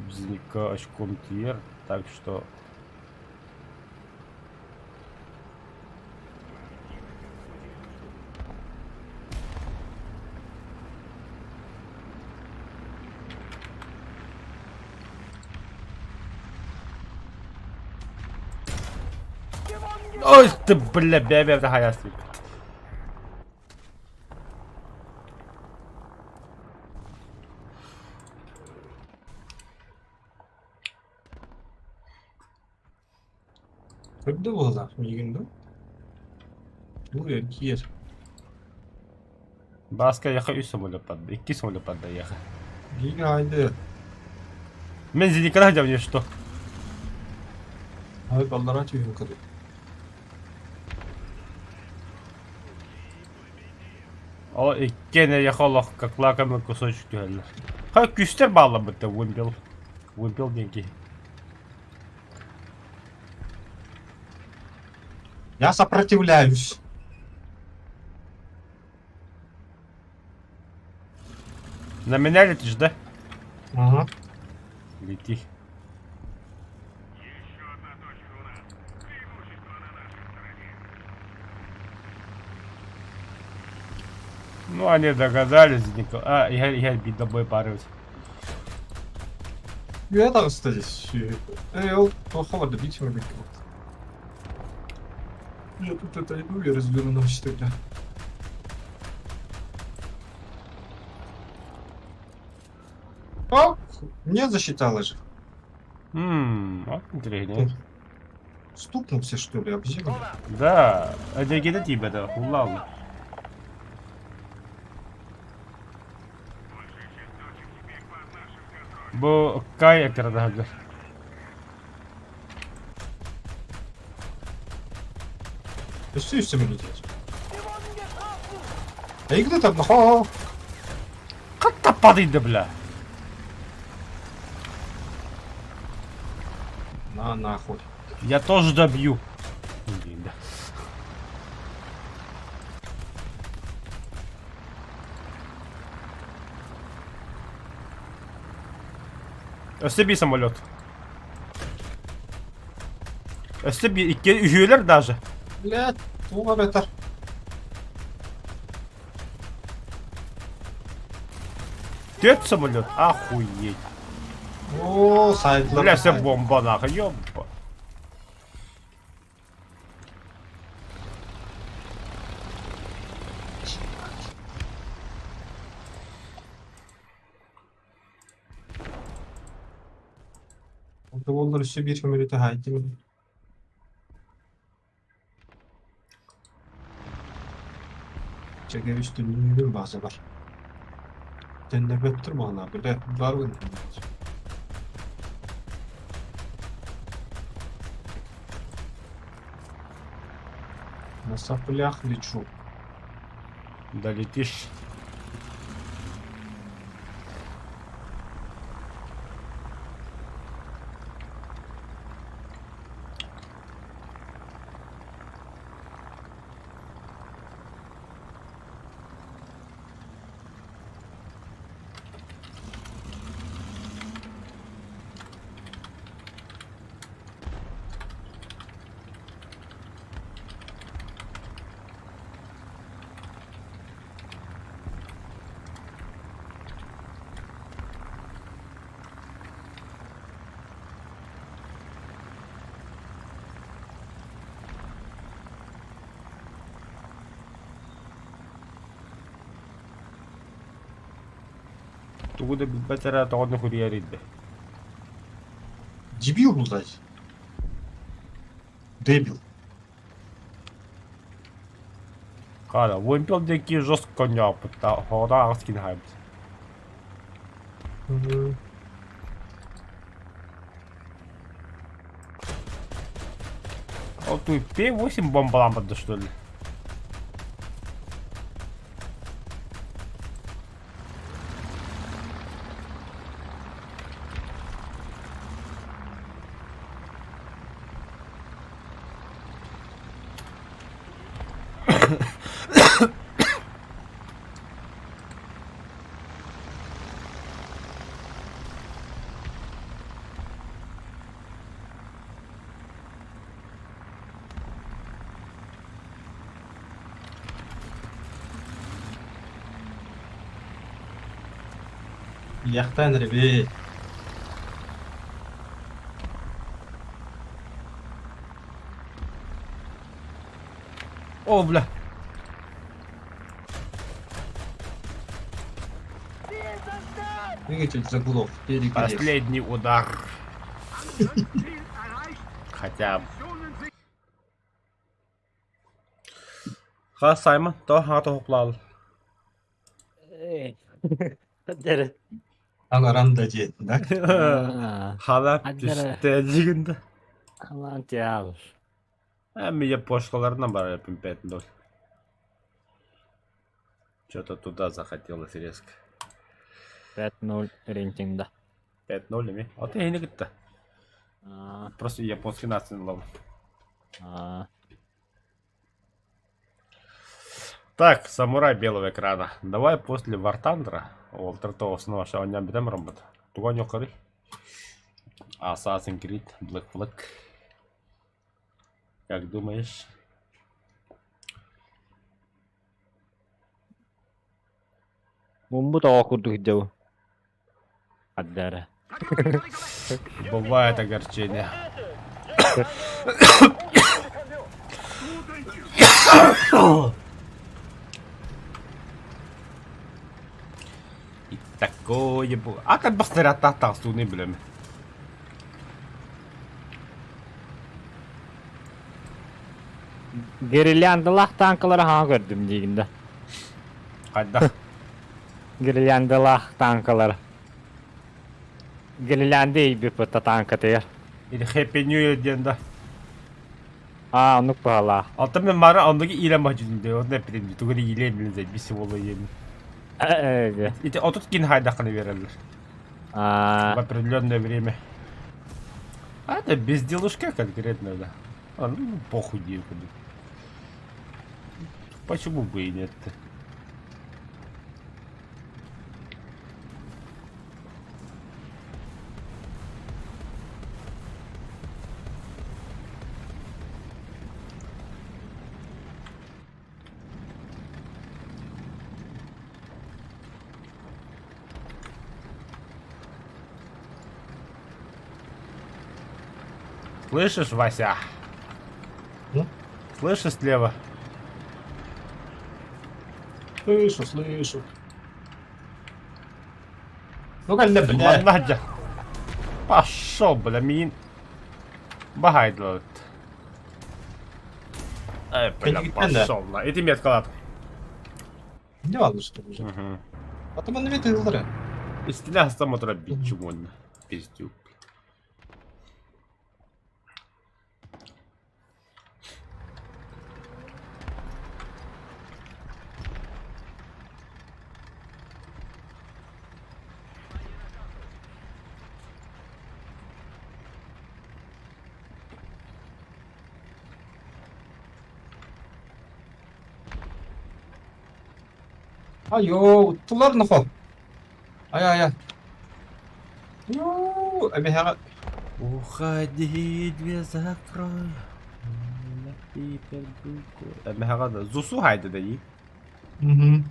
Бзника очком тиер, так что... Ой, ты, бля, бя бя хаясник.
Көрдө буолла, миигин да? Бу киэр.
Бааска эйиэхэ үс самолет барда, икки самолет барда эйиэхэ.
Гигайды.
Мен зеникара сылдьабын что?
Ай баллара түһүн кыры.
Ол иккиэн эйиэхэ олох как лакомый кусочек түһэллэр. Ха күстэр баалламмыт да вымпел. Вымпел диэн киһи.
Я сопротивляюсь.
На меня летишь, да?
Ага.
Лети. Ну, они догадались, Никол. А, я бит тобой парюсь.
Я там здесь. Эй, ол плохого добить мы Я тут отойду и развернусь тогда. О, мне засчитало же.
Ммм, вот интересно.
Стукнулся, что ли, об землю?
Да, это где тебя, да, хулал. Бу Кай экрада.
Өссө үс самолет. Эйгини табнахоо.
Хат таппадыйда бля.
На нахуй.
Я тоже добью. Блин, да. Өссө биир самолет. Өссө биир икки үһүөлэр даже.
Блядь, туга бетер.
Түөрт самолет. Охуеть.
Оо, сайдлар.
Бля, все бомба нахуй, ёб.
Боллар өссө биир көмөлөтө хаайдым. Чэгэ үстүннүүрүн бааса бар. Төннөрбөттөр буолла, бile бар На соплях лечу.
Долетишь. Тугу да билбэт эрэ тоҕо хуруйар ирдэ.
Дебил, блядь. Дебил.
Хаара, вымпел диэки жестко ньооппута, хоҕото аҕыс кини хаайбыт. Ол туй П8 бомбаламмыт что ли?
Яхтан ребе.
О, бля.
Двигатель заглох. Перегрев.
Последний удар. Хотя... Ха, Саймон, то хата хуплал.
Дәрі.
Аҥаран да диэн да.
Халап түстэ дигин да.
Алан тиал.
Эми япошкаларынан барар 5-0. Что-то туда захотелось резко.
5-0 рейтингда.
5-0 ими. А ты не кытта. Просто японский нацияны ылабын. Так, самурай белого экрана. Давай после War Thunder уолтар тоҕусун оонньоон бүтэн бараммыт. Тугу оонньуоххарый? Assassin's Creed, Black Flag. Как думаешь?
Муммут оҕо курдук дьабы. Ардара.
Бывает огорчение. И такое было. А как бы снаряд билем.
Гирляндалаах танкалары хаҥа көрдүм диигин да.
Хайдах?
Гирляндалаах танкалары. Гирлянда иийбиппит танкатыгар.
Или Happy New Year диэн да.
Аа, оннук баһалаах.
Алтан мен мара оннуги иилэн баһдьын дии, онно эппитим тугу иилээн билин зайбиси буолла иэми. Ити отут кин хайдаххына береллер. В определенное время. А это безделушка конкретно, да. А, ну, похуй куда. Почему бы и нет-то? Слышишь, Вася?
Ну?
Слышишь слева?
Слышу, слышу. Ну кэллэ бля.
Надя. Пошел, бля, мин. Бахайдлот. Эй, бля, пошел на. Иди меткалат.
Не ладно, что уже.
Угу.
А то манна бит ыллара.
Истинэ сам отра бичумон. Пиздюк.
Айоо, уттулар нохо. Ай ай ай. Юу, эмиһэҕэ
Уходи, дверь закрой. Эмэхэҕэ да Зусу хайда да и.
Мгм.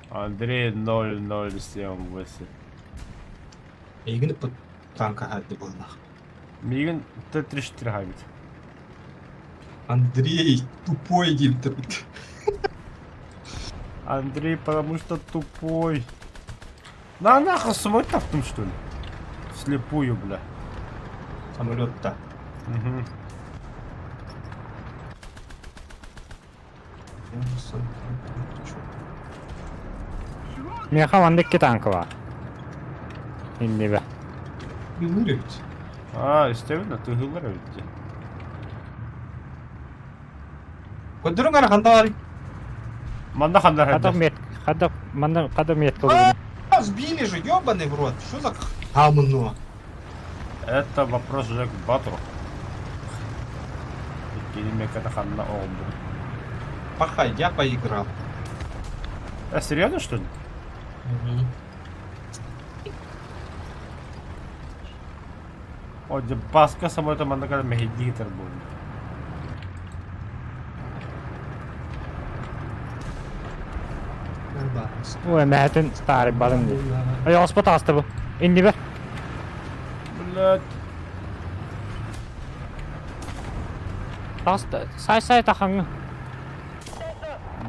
Андрей 0078.
Эйигин ыппыт танка хаайда буоллах.
Миигин Т-34 хаайбыт.
Андрей тупой диэбиттэр
Андрей, потому что тупой. На нахуй самолет таптым, что ли? Слепую, бля.
Самолет-то.
Угу.
Миэхэ маннык икки танка баар. Иннибэ.
Билэр эбит.
А, истэбин, тыһыылар эбит дии.
Көрдөрүҥ эрэ ханна баарый?
Манна ханна
Хата
хайдах?
мет, хата манна хата метка булгуна.
А, сбили же, ёбаный в рот. Что за хамно?
Это вопрос же к Батру. Иккини меката ханна оҕолбут.
Пахай, я поиграл.
А, серьезно, что ли?
Угу.
О, дьэ, Баска самолета манна кэлэн мэһэйдии сытар буолла.
Ой, мэһэтин таарыйбатым дии. Ойоҕоспо таҕыста бу. Иннибэр.
Блядь.
Таҕыста. Сай-сай тахаҥҥа.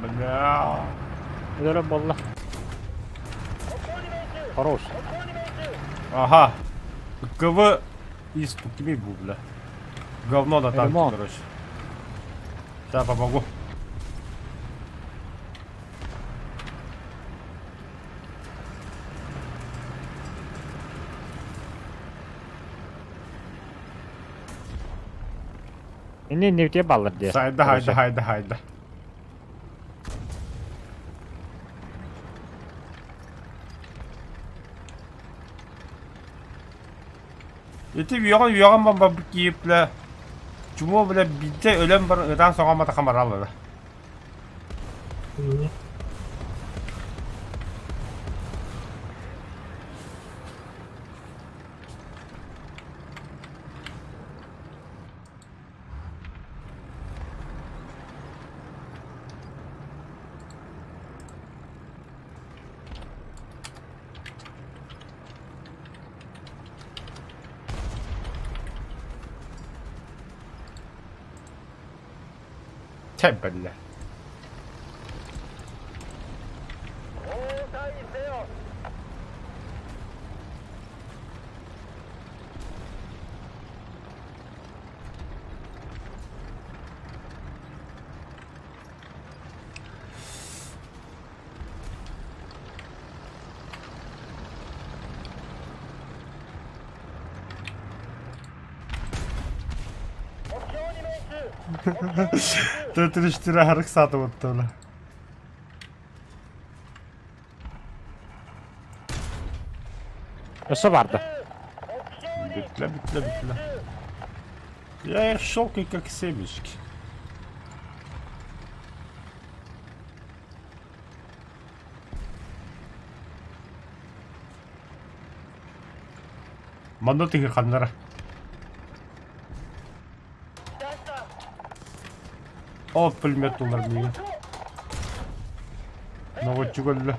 Бля.
Өлөрө буолла. Хорош.
Ага. КВ из кими бу, бля. Говно на танке,
Ремонт.
короче. Сейчас помогу.
Инни иннибитигэр баллар дии.
Сайда, хайда, хайда, хайда. Ити үөҕэн-үөҕэн барбыт киһи, бля, чумуо, бля, биирдэ өлөн баран ытаан соҕоммотоххо бараллара. Чэ, бля. Төтүрүштүрэ харык саатыбыттыбына.
Өссө барда.
Бүтлэ, бүтлэ, бүтлэ. Я их щелкаю, как семечки. Манна тыгы ханнара. Ол пулемет тулар миигин. Ноҕуччу көллө.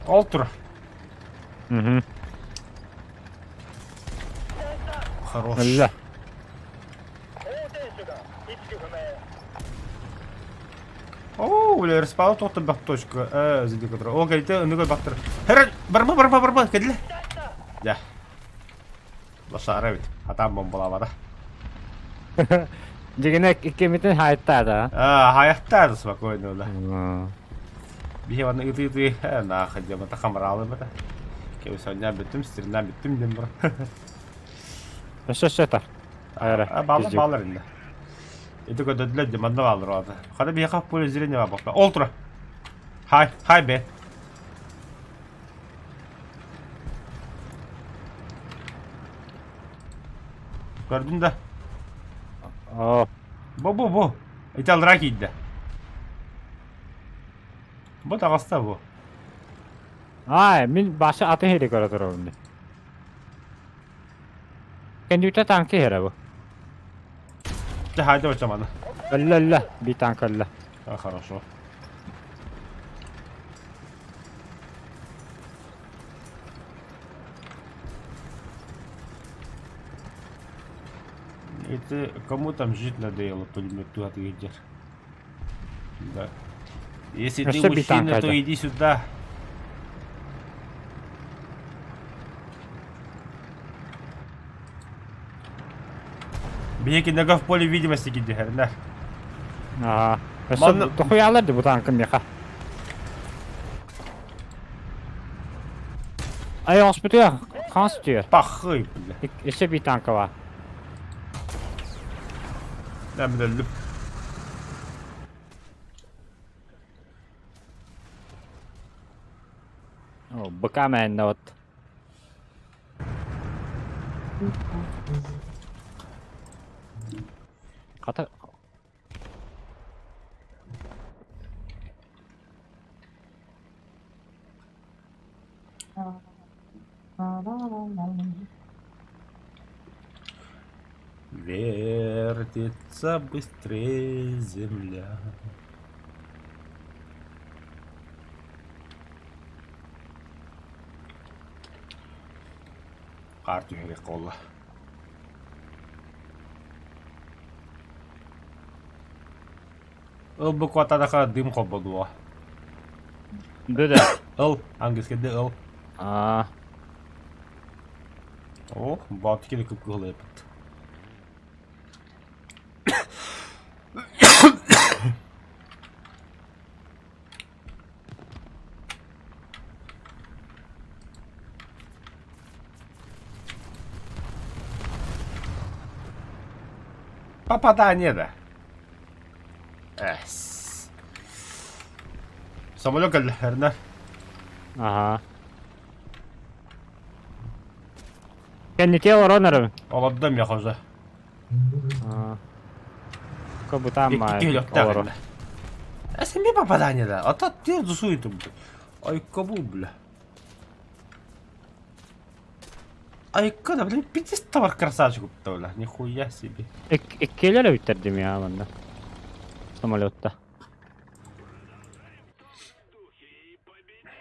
Ол тура.
Мгм.
Хорош.
Өллө.
Оо, бля, респаун тоқтон бақ точка. Зиди которая. О, кэлитэ, ыныгы бақтыр. Хэр, барма, барма, барма, кэллэ. Дьэ. Лошара эбит. Атаан бомбалаабата.
Дьигинэ иккимитин хаайыттаата.
А, хайахтаады спокойно да. Биһи манна ытыы-ытыы нахуй диэмата хамараалымата. Кэбисонньоон бүттүм, стримнаан бүттүм диэн баран.
Өссө өссө тар. Айра.
А, баалар баалар инде. Ити көдөдүлэр дьэ манна баалар оҕото. Хата биһиэхэ поле зрения баар буолла. Ол тура. Хай, хай бе. Көрдүн да?
Оо.
Бу бу бу. Ити аллараа киирдэ. Бу таҕыста бу.
Ай, мин башы атын иһири көрө турабын. Кендүүтэ танка иһэрэ бу.
Дьэ, хаайда бачча маны.
Өллө өллө, би танка өллө.
А, хорошо. Это кому там жить надоело, пулемет туда ты идешь. Да. Если ты
Өссө би
мужчина,
танка
то
этэ.
иди сюда. Биһиги нога в поле видимости кидиһэрнэ.
Аа. Өссө
Манна-
тохуйаалар ди бу танка миэхэ. Ай, оспутуя, хаҥас үтүөр.
Пахый, бля.
Өссө би танка баар.
Да, бля,
О, быка мээннэ вот. Хата
Вертится быстрее земля. Хаар түһэрэх буолла. Ыл бу куотадаха дым холбодуо.
Да да.
Ыл, английскайда ыл.
Аа.
О, баатыки да кып-кыһыл эпит. Попадание да. Эс. Самолет кэллэхтэринэ.
Аха. Кэнники олорон эрэ.
Олордом я хожа.
Кабытаан
Икки киһилэхтээх Эсэми попадание да. А то ты дусует. Ай кабу, бля. Айка да, блин, пиздец товар красавчик бля. Нихуя себе.
Иккилер эбиттэр я манна. Самолетта.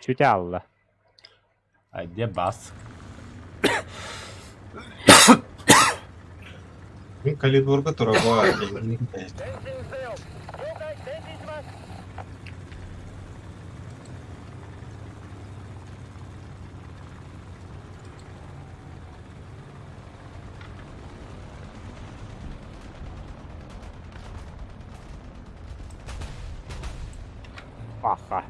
Чүтэ алла.
А где бас?
Мин коридорга турабаа.
Аха.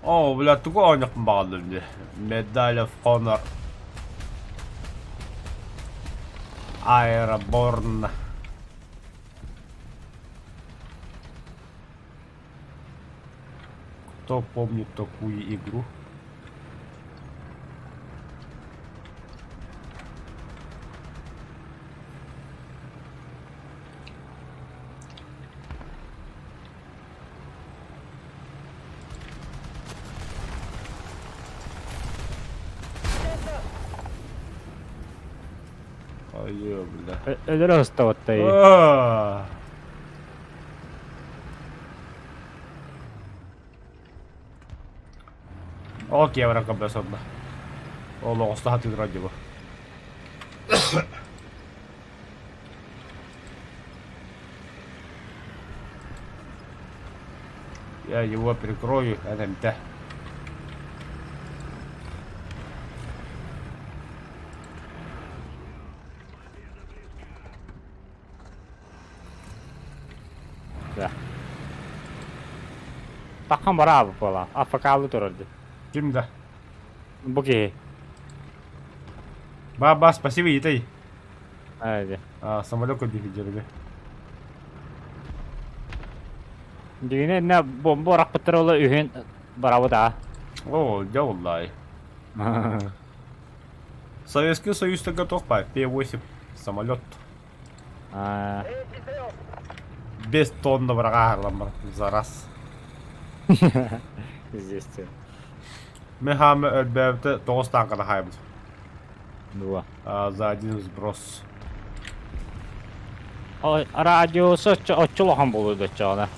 Оо, бля, тугу оонньохпун баҕаллым дии. Medal of Honor. Airborne. Кто помнит такую игру? Айыы, бля.
Өлөрө ыстабаттай.
Аа. Ол киэбэрэ көмө сонно. Ол оҕустаха тыыран дьыбы. Я его прикрою, НМТ.
Да. Таххан бараабы буола. АФК-лы турар дии.
Ким да?
Бу киһи.
Ба-ба, спасибо, Итай.
Ээ
А, самолет купили,
Дьиҥинэ иннэ бомба ырахпыттара ола үһүн барабыт аа.
О, дьэ уллай. Советский Союз готов по П-8 самолет.
Аа.
Без тонна врага за раз.
Здесь.
Мен хаамы өлбөөбүтэ тоҕус тааҥканы хаайбыт.
Дуо.
За один сброс.
Радиус оччо улахан буолуо доччоҕуна.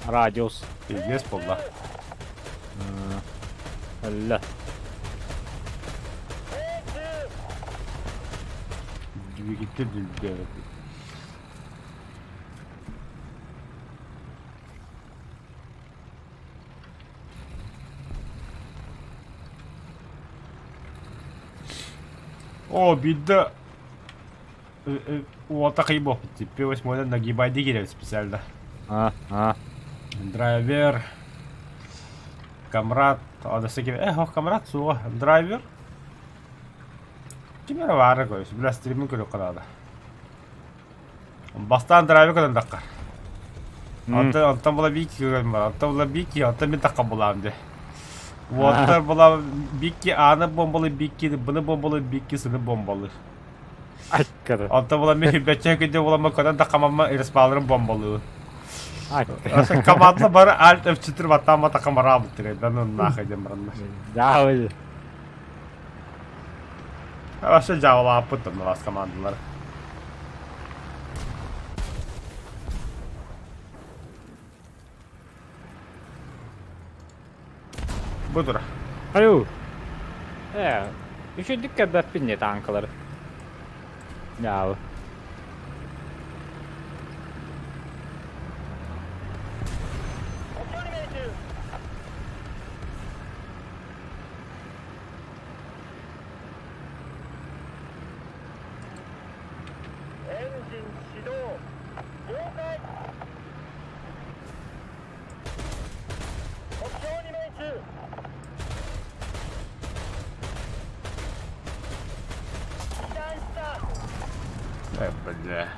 Радиус.
Пиздец буолла.
Өллө.
Двигатель дүлдээбит. О, биирдэ уота кыйбоппут П-8 нагибайды киирэр специально.
А, а.
Драйвер, Камрад, одесса ким, э, Камрад суоҕа, драйвер. Ким эрэ баара көрөс, бля, стримин көрүөххэ наада. Бастаан драйвер көрөн таххар. Онтон онтон була Вики көрөн бар, онтон була Вики, онтон мин тахха булаам дии. Уоттар була Вики ааны бомбалыы, Вики быны бомбалыы, Вики сыны бомбалыыр.
Айккары.
Онтон була мен хүббэччэ күндэ буламма көтөн тахамамма респаларын бомбалыы.
Айккары.
Команда бары альт F4 баттаама тахамараабыттыр. Да ну нахуй диэн бараннар.
Дьаабы.
Вообще дьаабылааппыт да вас командалар. Бу тура.
Аю. Ээ, үчүгдүк көрбөппүн дии тааҥкалары. Дьаабы.
Э, бля.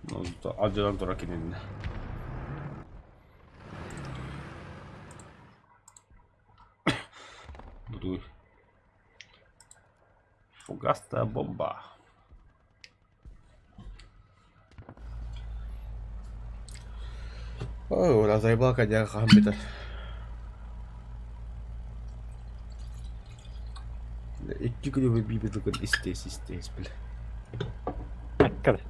Ну, алдьанан тура кининнэ. Буду. Фугасная бомба. Ой, ура, заебал коня хамбита. Икки күнү бибит күн истес истес бля.
Аккар.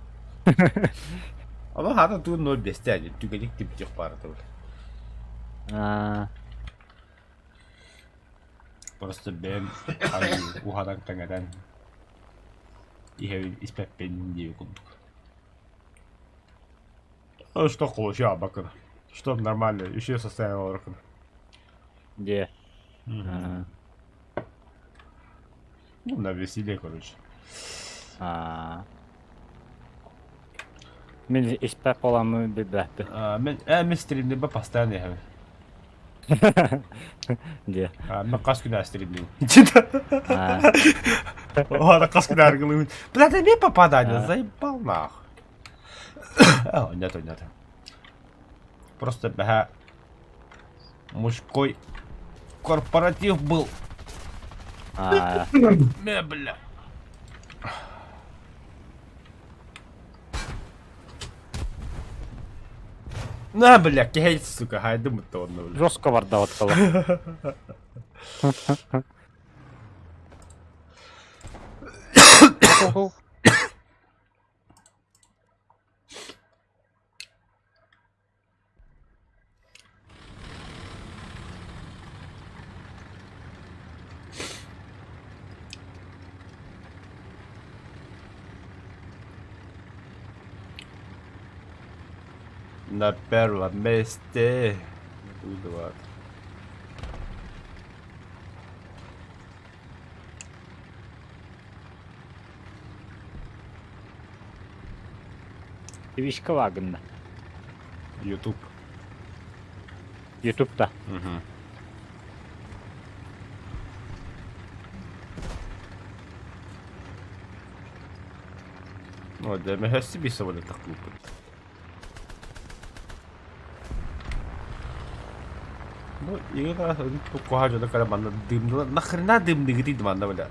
Ама хата туун 0,5 один түгэнник типтих баарата бля.
Аа,
Просто бэйэм арыы уһанан таҥаран иһэбин испэппин диэбит курдук. Ну что получил бакын. Что нормально, еще состояние органа.
дьэ. Аа,
Ну, на веселье, короче.
аа. Мин испэт буоламмын билбэппин.
А, мен, э, мен стримнибэ постоянно иһэбин.
Дьэ.
А, мен хас күн стримнибин.
Аа.
Ладно, хас күн аргылыыбын. Бля, это мне попадание,
А.
заебал нахуй. А, нет, нет. Просто, бля, мужской корпоратив был.
Аа.
Мэ, бля. На, бля, кейт, сука, хайдым это он, бля.
Жестко барда оттала.
На первом месте. Буду
Твичка вагынна.
Ютуб.
Ютубта.
Угу. О, да, мы себе собрали так глупо. Ну, игра куһаҕан дьоно манна дымныла нахрена дымныгытый манна бля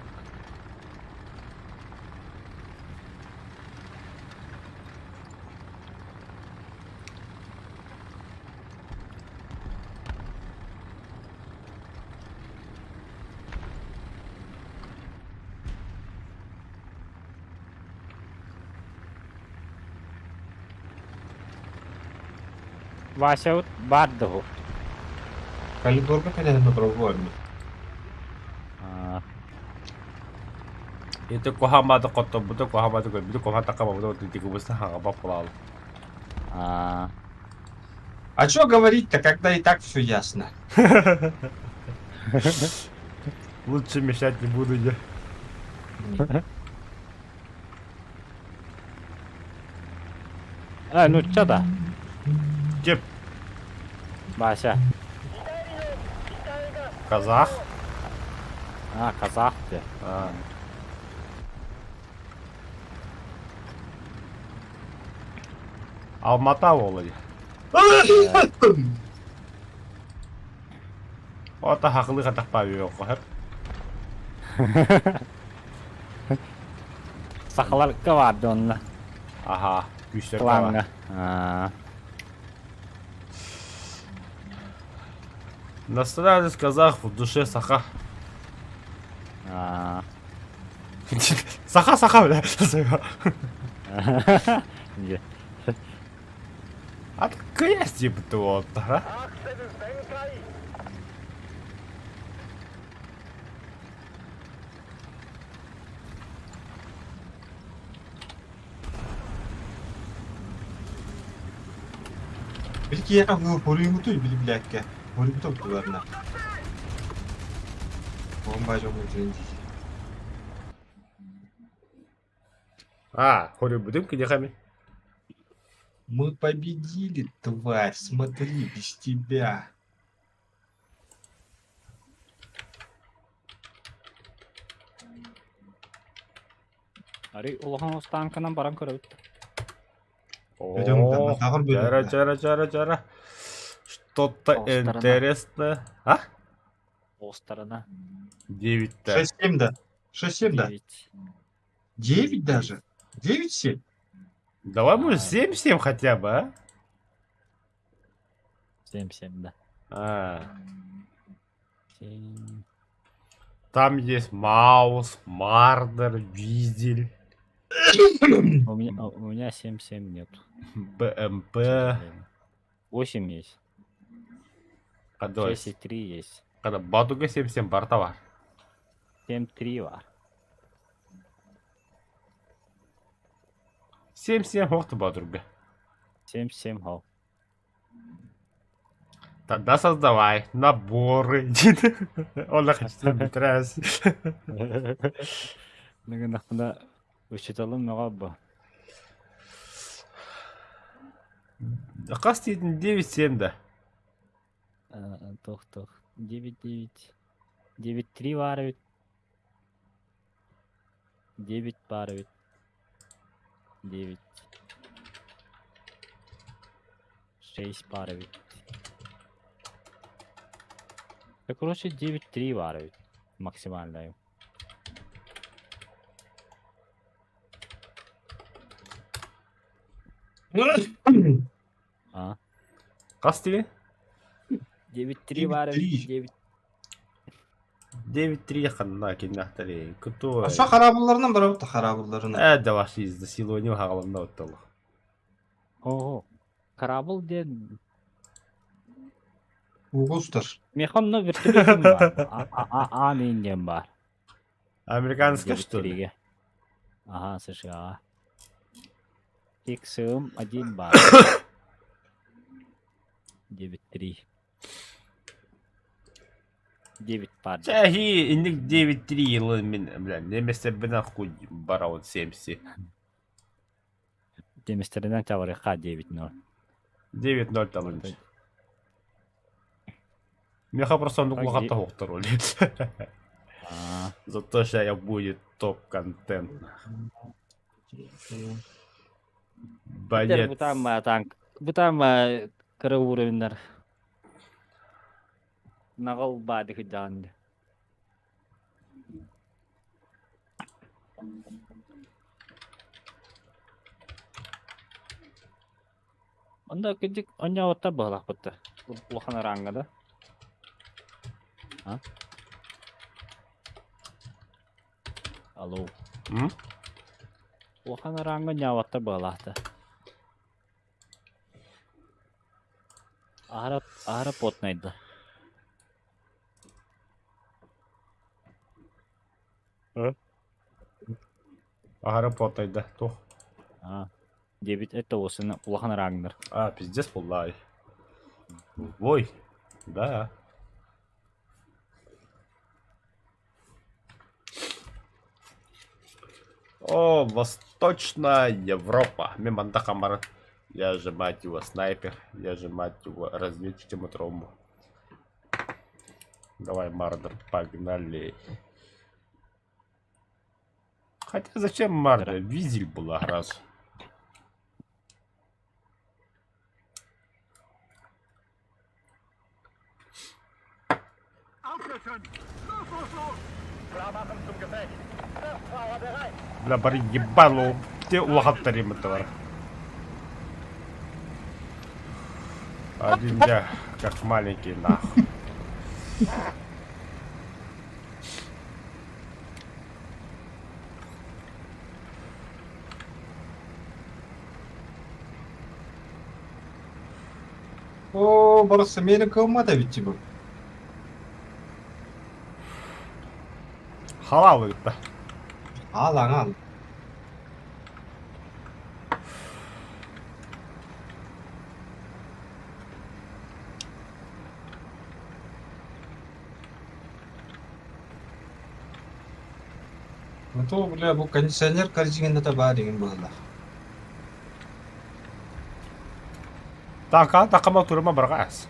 Вася баар дуу?
Калиборга, конечно, пробуем.
Аа.
Это куһаҕан хотторбута куһаҕан көрбүтэ куһаҕан такка тикубуста хаҥаба пулаал
Аа.
А чё говорить-то, когда и так все ясно?
Лучше мешать не буду я.
А, ну чё да?
Кеп
Вася.
казах?
А, казах ты.
А. Алмата ол Ота хақылы қатақпа жоқ.
Сахаларга баар дьонно.
Аха, күүстэргэ баар.
Плаҥҥа. Аа.
Национальность казах, в душе саха.
Аа.
Саха, саха, бля.
Дьэ.
А кыйас диэбит уолтара.
Били киһиэхэ хоруйгутуй били билээккэ. Хоруйгута бутуларына. Бомба дьоҥҥо дьиэн дии.
А, хоруйбутум киниэхэ ми.
Мы победили, тварь, смотри, без тебя.
Арый улахан станканан баран көрөбүт.
О, чара, чара, чара, чара. Что-то интересное. А?
Полсторона.
9 да.
6-7 да. 6-7 да. 9 даже. 9-7.
Давай, может, 7-7 хотя бы, а?
7-7, да.
А.
7.
Там есть Маус, Мардер, Визель.
У меня 7-7 нет.
БМП.
8 есть.
Когда
6,3 есть.
Когда Батуга 7-7 бар товар.
7-3 бар.
7-7 хохты Батуга.
7-7 хол.
Тогда создавай наборы. Он хочет раз.
Нагынахпына учителым мөҕө
Хас диэтин 9-7 да.
Туох туох 9-9 9-3 баар эбит 9 баар эбит 9 6 баар эбит. Да, короче, 9-3 баар эбит максимальная. А?
Хас диэн?
9-3 баар эбит 9
9-3 ханна киннахтары. Кто?
Аса хараабылларынан барабыт хараабылларынан.
Э, да ваши изнасилование хагаланна оттолу.
Ого. Корабль диэн
Угустар.
Миэхэ онно вертолетум баар. Аан иин диэн баар.
Американская, что ли?
9-3-гэ. Ага, США. XM 1 баар. 9-3. 9 баар.
Чахи, инник 9-3 ылын мин, бля, немесе бина хуй бараун 7
Деместеринэн чабарыхха 9-0.
9-0 талын. Меха просто оннук улахатта хуохтар оли. Зато сейчас будет топ-контент. Боец.
Бутам танк. Бутам кыра уровеннар. Нагал бады хыджаан. Онда кыдьык онньообуттар быһалаахпытта. Улахан араҥҥа да. А? Алло.
М?
Улахан араҥҥа онньообуттар быһалаахта. Аһара аһара потнайда.
Аһара потайда. Туох.
А. Диэбит это осыны улахан араҥнар.
А, пиздец буллай. Ой. Да. О, Восточная Европа. Мин манта хамара. Я же, мать его, снайпер. Я же, мать его, разведчик Тимотрому. Давай, Мардер, погнали. Хотя зачем Мардер? Визель была раз. Бля, бары ебало, те улахаттар бар. Один я, как маленький, нахуй.
Оо, барса мени кылмат эбит бу.
Халал ыытта.
Ал аҥал. Ну то, бля, бу кондиционер корзиҥҥа баар игин быһыылаах.
Така, такама турма баргас.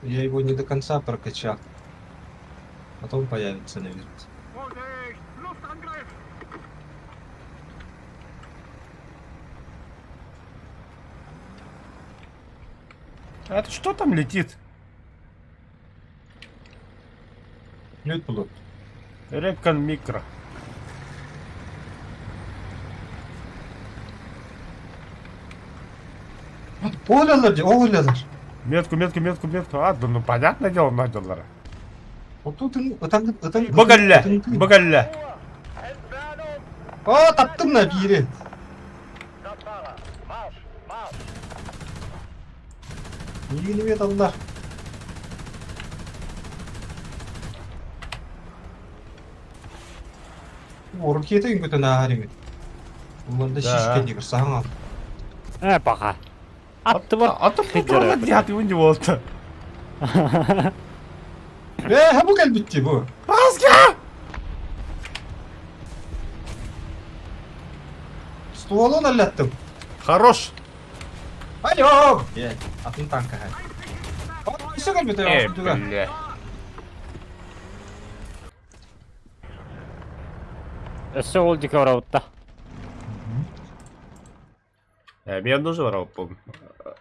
Я его не до конца прокачал. Потом появится, наверное.
Это что там летит?
Нет, было.
Репкан микро.
Оğlanlar diyor, oğlanlar.
Метку, метку, метку, метку. А, да ну понятное дело, надялар.
Отутун, ытан, ытан,
Багалля, багалля.
О, таптым на бири. Мигин алла. Оркета үҥкүтэн ааһар ини. Уланда
Да.
шишкенигэр саҥа.
Э, пока. Аттыбар.
А то диат его не болду.
Ээ, бу кэлбитти бу.
Баска!
Стволун аллаттым.
Хорош.
Алло! Э, атын танка хай. Өссө кэлбит
Э, бля.
Өссө ол дикэ барабытта.
Э, мен тоже барабыппын.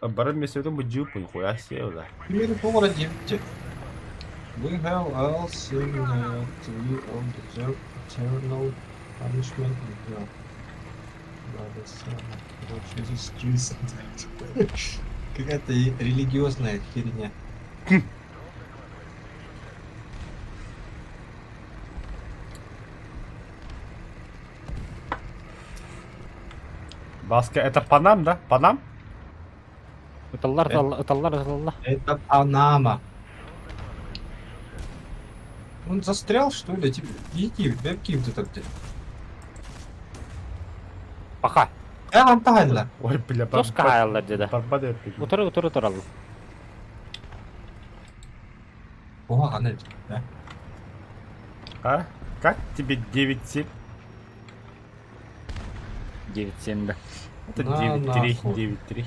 Баран меседен бу джип нихуя себе, да.
Примерно повара 9. We have all seen that we all deserve eternal punishment in hell. By the Son of God Jesus Christ. Какая-то религиозная херня.
Баска, это Панам, да? Панам?
Ыталлар, ыталлар, ыталлар, ыталлар.
Это Панама. Он застрял, что ли? Типа, иди, бэбки вот это где.
Пока.
Я вам тайла.
Ой, бля,
Тос каайаллар деді.
Барбада
Утары, утары турал.
О, она да.
А? Как тебе 9-7?
9-7 да.
Это
На
9-3,
нахуй.
9-3.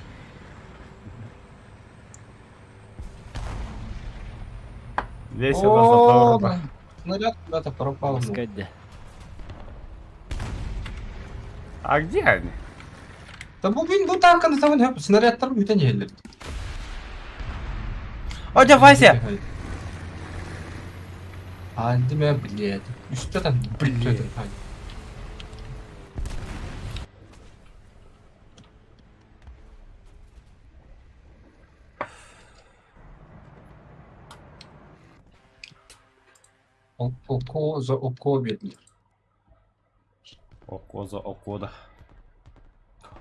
Весело,
О,
задорно.
Снаряд куда-то пропал. ну.
Пускай
А где они?
Да бу мин бу танканы табан хөп снарядтар бүтэн иһэллэр.
О, дядя Вася!
Анды мэ блядь. Үстэ там,
Блядь.
Око за око биэрдилэр.
Око за око, да.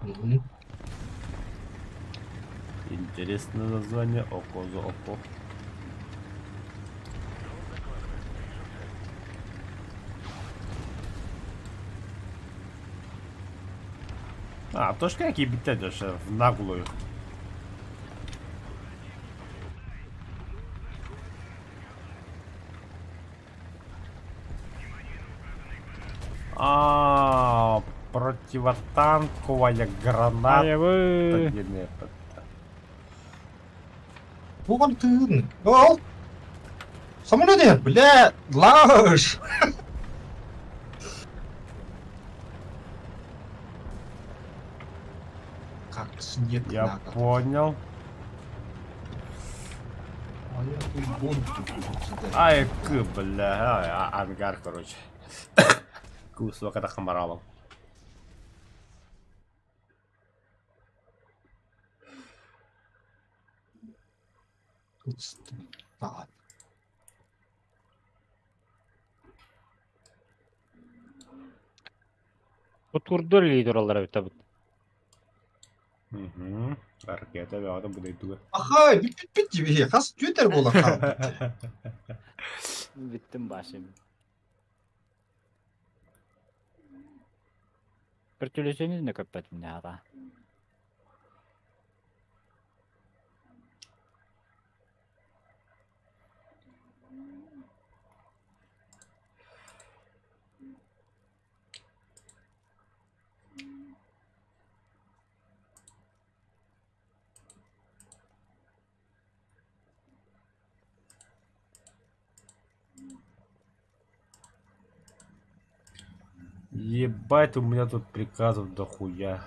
Мгм.
Интересное название Око за око. А, тоже какие битядешь в наглую. А, противотанковая граната.
Аябы.
Буган тыын. Ол. Самолет иһэр, бля, лаш. Как снег
Я
на голову.
понял.
А я тут гонки буду кидать.
Ай, к, бля, а, ангар, короче. Кусок это хамаралом.
Тут Да ладно.
Кутурдур илии тураллар эбит табыт.
Угу. Ракета бөҕөтө будайдуга.
Ахай, бүппүт дии хас түөтэр буолан хаалбыт.
Бүттүм башым. Бөртөлөсөнү да көппөтүм наада.
Ебать, у меня тут приказов дохуя.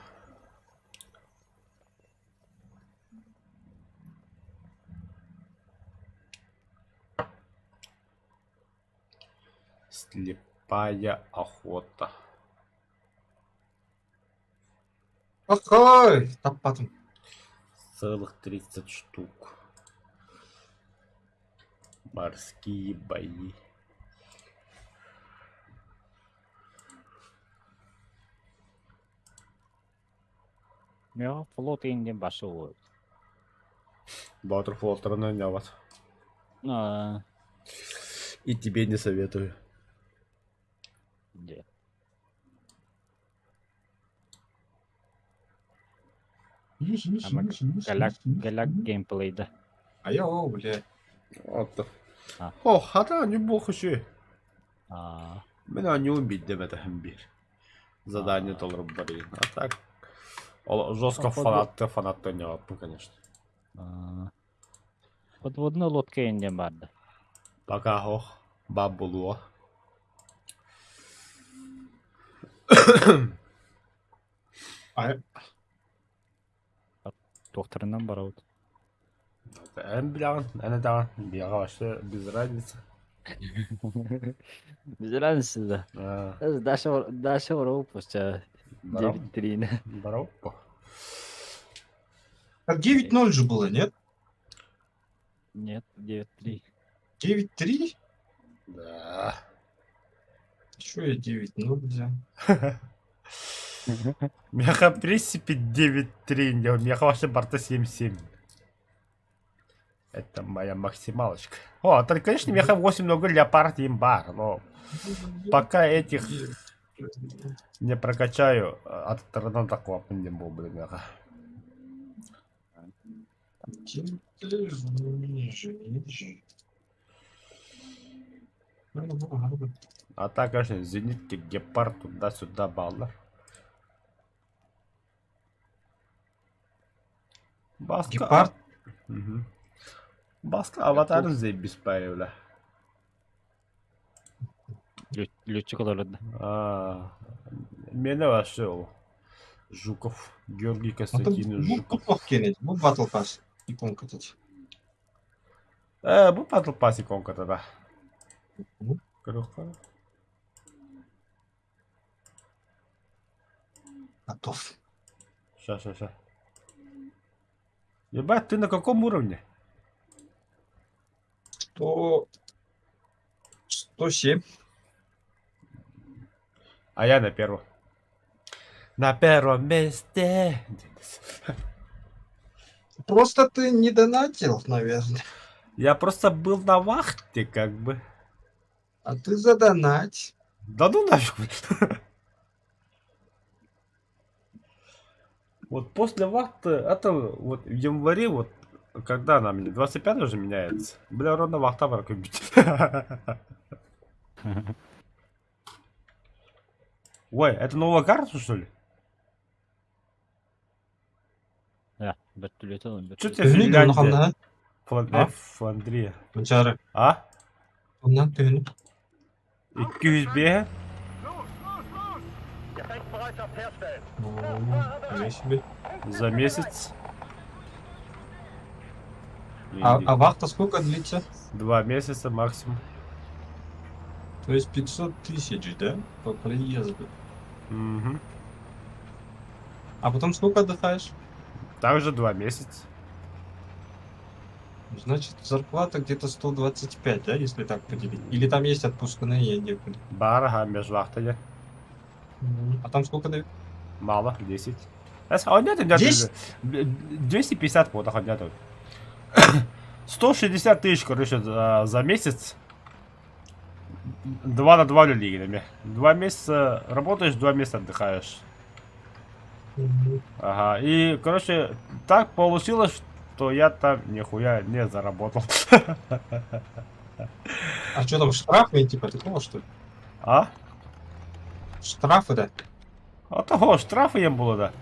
Слепая охота.
Ахай, таппатым.
Целых 30 штук. Морские бои.
Мега флот инден башы ол.
Батыр флоттарынан ойнабат.
Аа,
И тебе не советую.
дьэ. Ама Галяк, галяк геймплейда.
А я, о, бля.
Вот.
А.
О, хата не бог еще.
Аа,
Мен не убить деп бир. Задание толуруп барайын. А так ол жестко
Походу-
фанатты фанатты ойнабаппын, конечно.
аа. Подводная лодка инден барды.
Пока ох, баб булуо.
А
Докторынан барабыт.
Эн билэҕин, эн этэҕин, биэҕэ вообще без разницы.
Без разницы да.
А,
Даша, Даша выпустя
Барау,
9-3.
барау.
так 9-0 же было, нет?
Нет, 9-3.
9-3?
Да.
Чё я 9-0 взял?
Меха в принципе 9-3, меха вообще барта 7-7. Это моя максималочка. О, так, конечно, меха 8 много леопард имбар, но пока этих не прокачаю, от стороны такого не был, блин, меха. А так, конечно, зенитки, гепард туда-сюда баллар. Баска...
Гепард?
Мгм. Баска аватарын заебись паривля.
Летчик олорду.
А, Меня вообще ол. Жуков. Георгий
Это
Константинович Жуков.
бу кенет, бу Battle Pass иконка тут.
Бу Battle Pass иконка тогда.
Мгм.
Көрөххө.
Готов.
Ща, ща, ща. Ебать, ты на каком уровне?
100... 107.
А я на первом. На первом месте.
Просто ты не донатил, наверное.
Я просто был на вахте, как бы.
А ты задонать.
Да ну нафиг. Вот после вахты, это вот в январе, вот, когда она мне, 25 уже меняется. Бля, ровно вахта прокубить. Ой, это новая карта, что ли?
Да, бөртөлөтө
Чё тебе
Төһөнү
Финляндия?
хамна.
Флан-
А?
Фландрия.
Мынчары.
А?
Оннан төһөнү.
200
Ничего себе.
за месяц.
А вахта сколько длится?
2 месяца максимум.
То есть 500 тысяч, да? По приезду.
Мгм.
А потом сколько отдыхаешь?
Также 2 месяца.
Значит, зарплата где-то 125, да, если так поделить? Или там есть отпускные, я не понял.
Баар, аһа, межвахта дии.
А там сколько дают?
Мало, 10. А нет, нет,
10?
250 вот, нет. 160 тысяч, короче, за месяц. 2 на 2 лигами. 2 месяца работаешь, 2 месяца отдыхаешь. Ага, и, короче, так получилось, что я там нихуя не заработал.
А что там, штрафы типа такого, что ли?
А?
Штрафы, да?
А того, штрафы им было, да.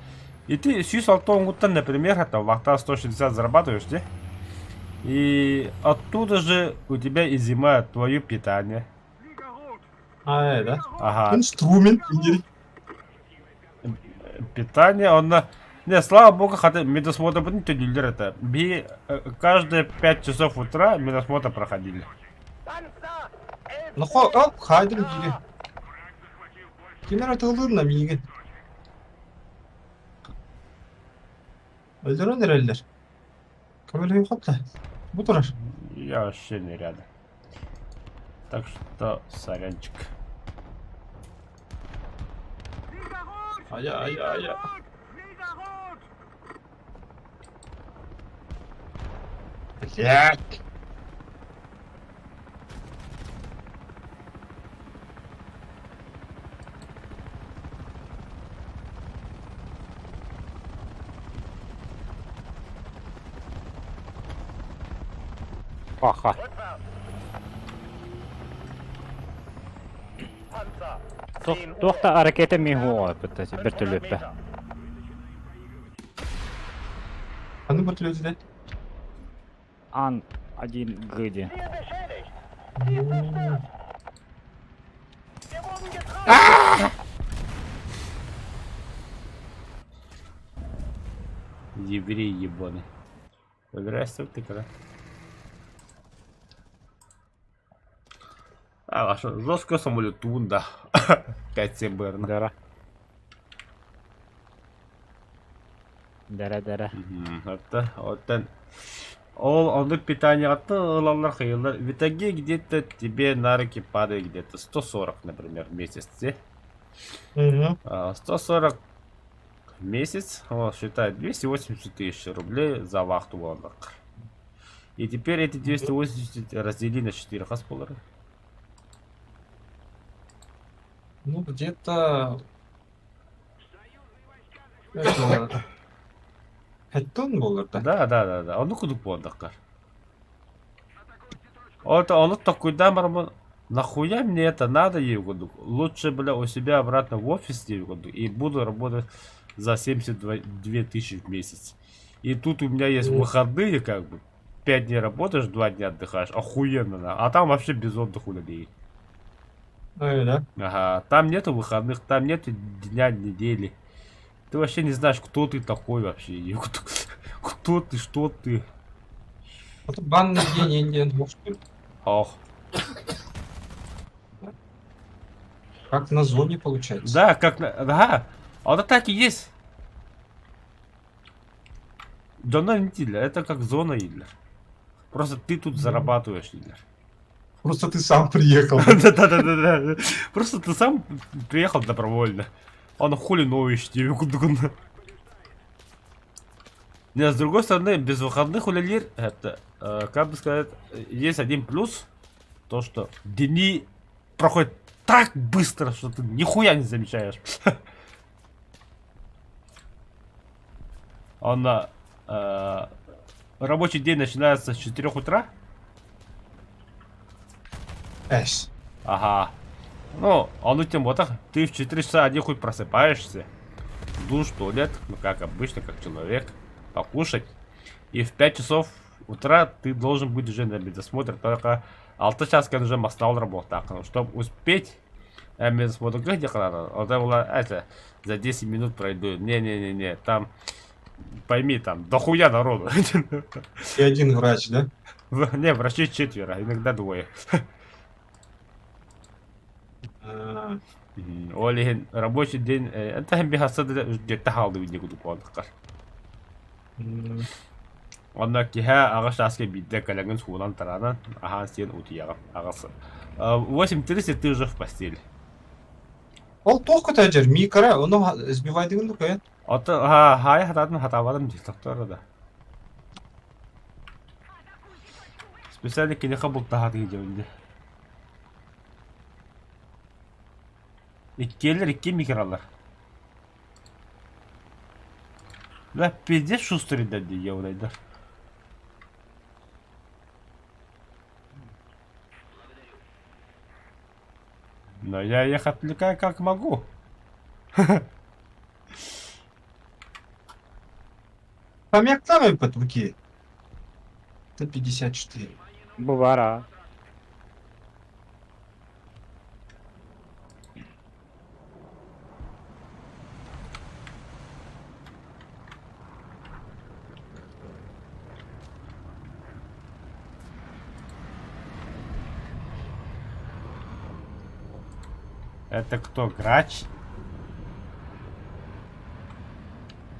И ты 160 например, это вахта 160 зарабатываешь, да? И оттуда же у тебя изымают твое питание.
А, да?
Ага,
Инструмент.
Питание, он на... Не, слава богу, хотя медосмотр будет это. Би, каждые 5 часов утра медосмотр проходили.
Ну, хо, оп, хайдым диги. Кимер атылыр миигин. Өлдөрөн эрэллэр. Көмөлөһүн хотла. Бу турар.
Я вообще не рядом. Так что, сорянчик.
Ая, ая, ая. Блядь.
Ха-ха. Туох ракета миһуо пытасы вертолетта.
А ну вертолет дать.
Ан один гыди.
М.
Еврей ебаный. Здрасте, ты когда? А, что, жестко самолет да. 5 БР.
Дара. Дара дара.
Это, вот ол оннук питание ылаллар хайылар. В итоге где-то тебе на руки падает где-то 140, например, в месяц. Де?
Мгм.
140 в месяц, вот, считай, 280 тысяч рублей за вахту буоллаҕа. И теперь эти 280 раздели на 4 хас буолар.
Ну, где-то... Это... Хэттон буолар, да?
Да. Оннук курдук буоллаҕа. Вот он такой, да, мармон, нахуя мне это надо, я говорю, лучше, бля, у себя обратно в офис, я говорю, и буду работать за 72 тысячи в месяц. И тут у меня есть
Мгм.
выходные, как бы, 5 дней работаешь, 2 дня отдыхаешь, охуенно, на. А там вообще без отдыха людей.
Да?
Ага, там нету выходных, там нету дня недели. Ты вообще не знаешь, кто ты такой вообще. И кто ты, что ты.
Вот банный день, день, может,
Ох.
Как на зоне получается.
Да, как на... Да, а вот так и есть. Зона неделя, это как зона или. Просто ты тут зарабатываешь, или.
Просто ты сам приехал.
Да-да-да-да. Просто ты сам приехал добровольно. Он хули новый тебе Не, с другой стороны, без выходных үлэлиир, это, как бы сказать, есть один плюс, то что дни проходят так быстро, что ты нихуя не замечаешь. Он рабочий день начинается с 4 утра.
Эш.
Ага. Ну, он у тебя вот так, ты в 4 часа один хуй просыпаешься. Душ, туалет, ну как обычно, как человек, покушать. И в 5 часов утра ты должен быть уже на медосмотре, только 6 чааска уже мастал работа, чтобы успеть медосмотр где это было, это, за 10 минут пройду. Не-не-не-не, там Пойми, там дохуя народу.
И один врач, да?
Не, врачей четверо, иногда двое.
А,
Ол иһин рабочий день это бихаса да дьиэтэ хаалдыбыт диye курдук буоллаххар. Онно киһэ аҕыс чааска биирдэ кэлэҥҥин суунан тараанан аһаан сиэн утуйаҕын. Аҕыс 8:30 ты уже в постели.
Ол туох көтөөдьөр микро, ону сбивайдыгын да көйөн.
Ото хаайа хатаатын хатаабатым дии тохтоор да. Специально киниэхэ бултаһаатыгы дьэбин дии. Иккиэллэр икки микролар. Да пиздец шустрый да дии яврайдар. Но я их отвлекаю как могу.
Хомяктары под руки. Т-54.
Бу баар аа.
Это кто, грач?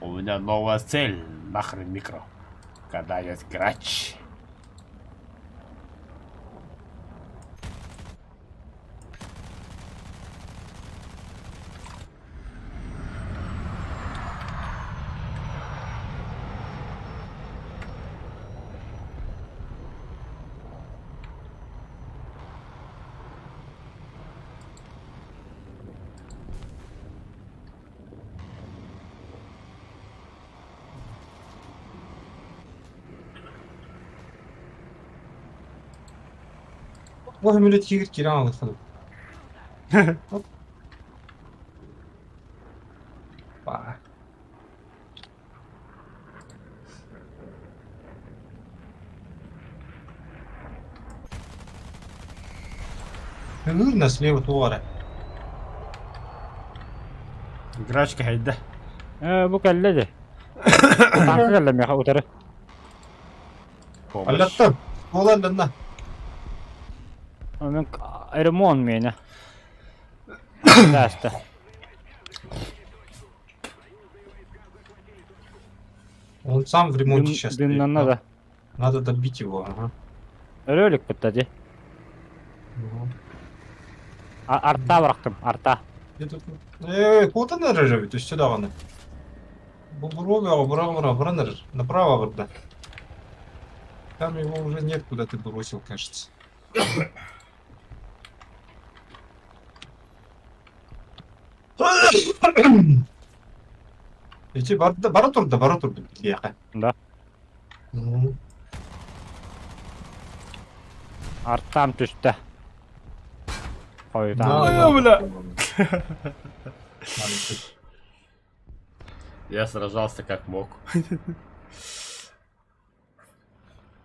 У меня новая цель, нахрен микро. Когда есть грач.
Бу көмүлү тигр киирэн аҕалыахха Оп. Па. Ыҥыыр слева туора.
Грачка хайда.
Ээ бу кэллэ дии. Тааҥка кэллэ миэхэ утары.
Помощь.
Аллаттан. Буолан данна.
Мин ремонт миэнэ. Тааста.
Он сам в ремонте сейчас стоит.
Дымнанна да.
Надо добить его, ага.
Өлө иликпит дии.
Ну.
Арта бырахтым, арта.
Э, куда нарыжа то есть сюда вон. Бубурога, бра, бра, бра, направо вот, да. Там его уже нет, куда ты бросил, кажется. Эти бар, бара турда, бара турда, бияка.
Да.
Ну.
Артам түстэ. Хойутаан.
Да,
Ой, бля.
да.
Я сражался как мог.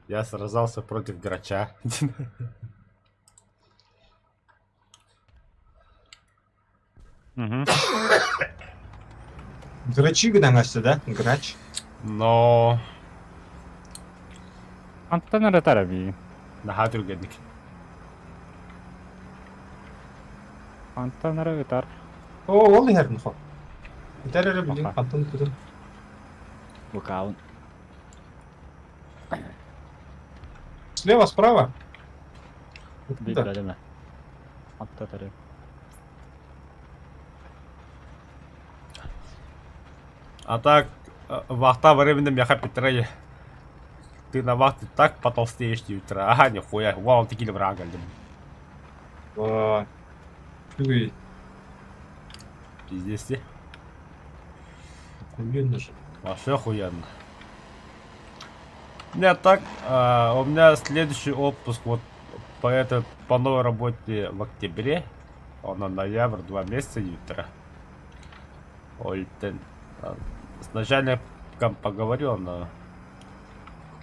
Я сражался против грача.
Мгм.
Грачи гынаҥаста, да? Грач.
Но...
Антон эрэ тараби.
Наһаа түргэнник.
Антон эрэ ытар.
О, ол иһэр нохо. Итэр эрэ билин
Аха.
хантан тутун.
Букаун.
Слева, справа. Откуда?
Билбэтим. Антон эрэ.
А так, вахта временно меха Петрей. Ты на вахте так потолстеешь утра. Ага, нихуя. Вау, ты килограмм,
Ва. Үгүй.
Пиздец ти.
Охуенно же.
Вообще охуенно. У меня так, у меня следующий отпуск вот по, это, по новой работе в октябре. Он на ноябрь, 2 месяца утра. Ой, ты, с начальником поговорил, но...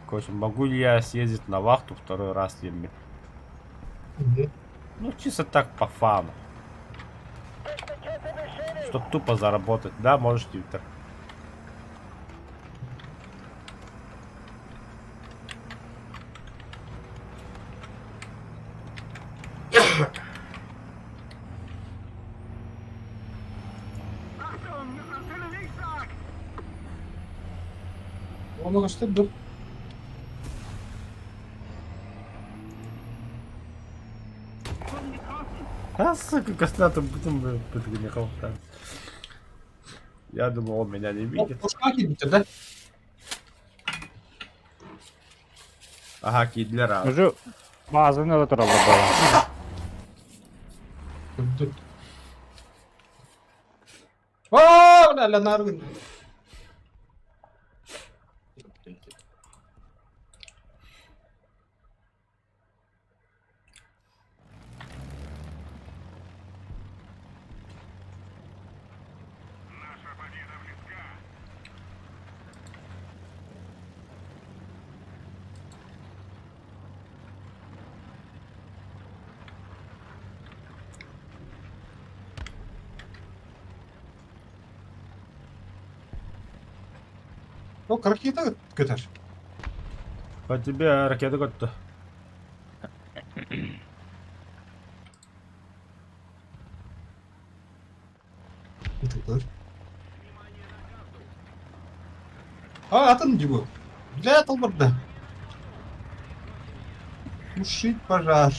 Короче, могу ли я съездить на вахту второй раз в
Мгм.
Ну, чисто так, по фану. Чтоб тупо заработать. Да, можете, Виктор.
Ону көстөр дуо?
А, сука, коснатым бутум не хватает. Я думал, он меня не видит.
Пушка киирбиттэр да?
Ага, киирдилэр аа.
Уже базаны ыла тураллар буолла.
Көрдүк. Аа, бля, Леонардо. О, ракета көтөр.
По тебе ракета көттө.
Ытылар. А, атын дии бу. Бля, талбарда. Тушить пожар.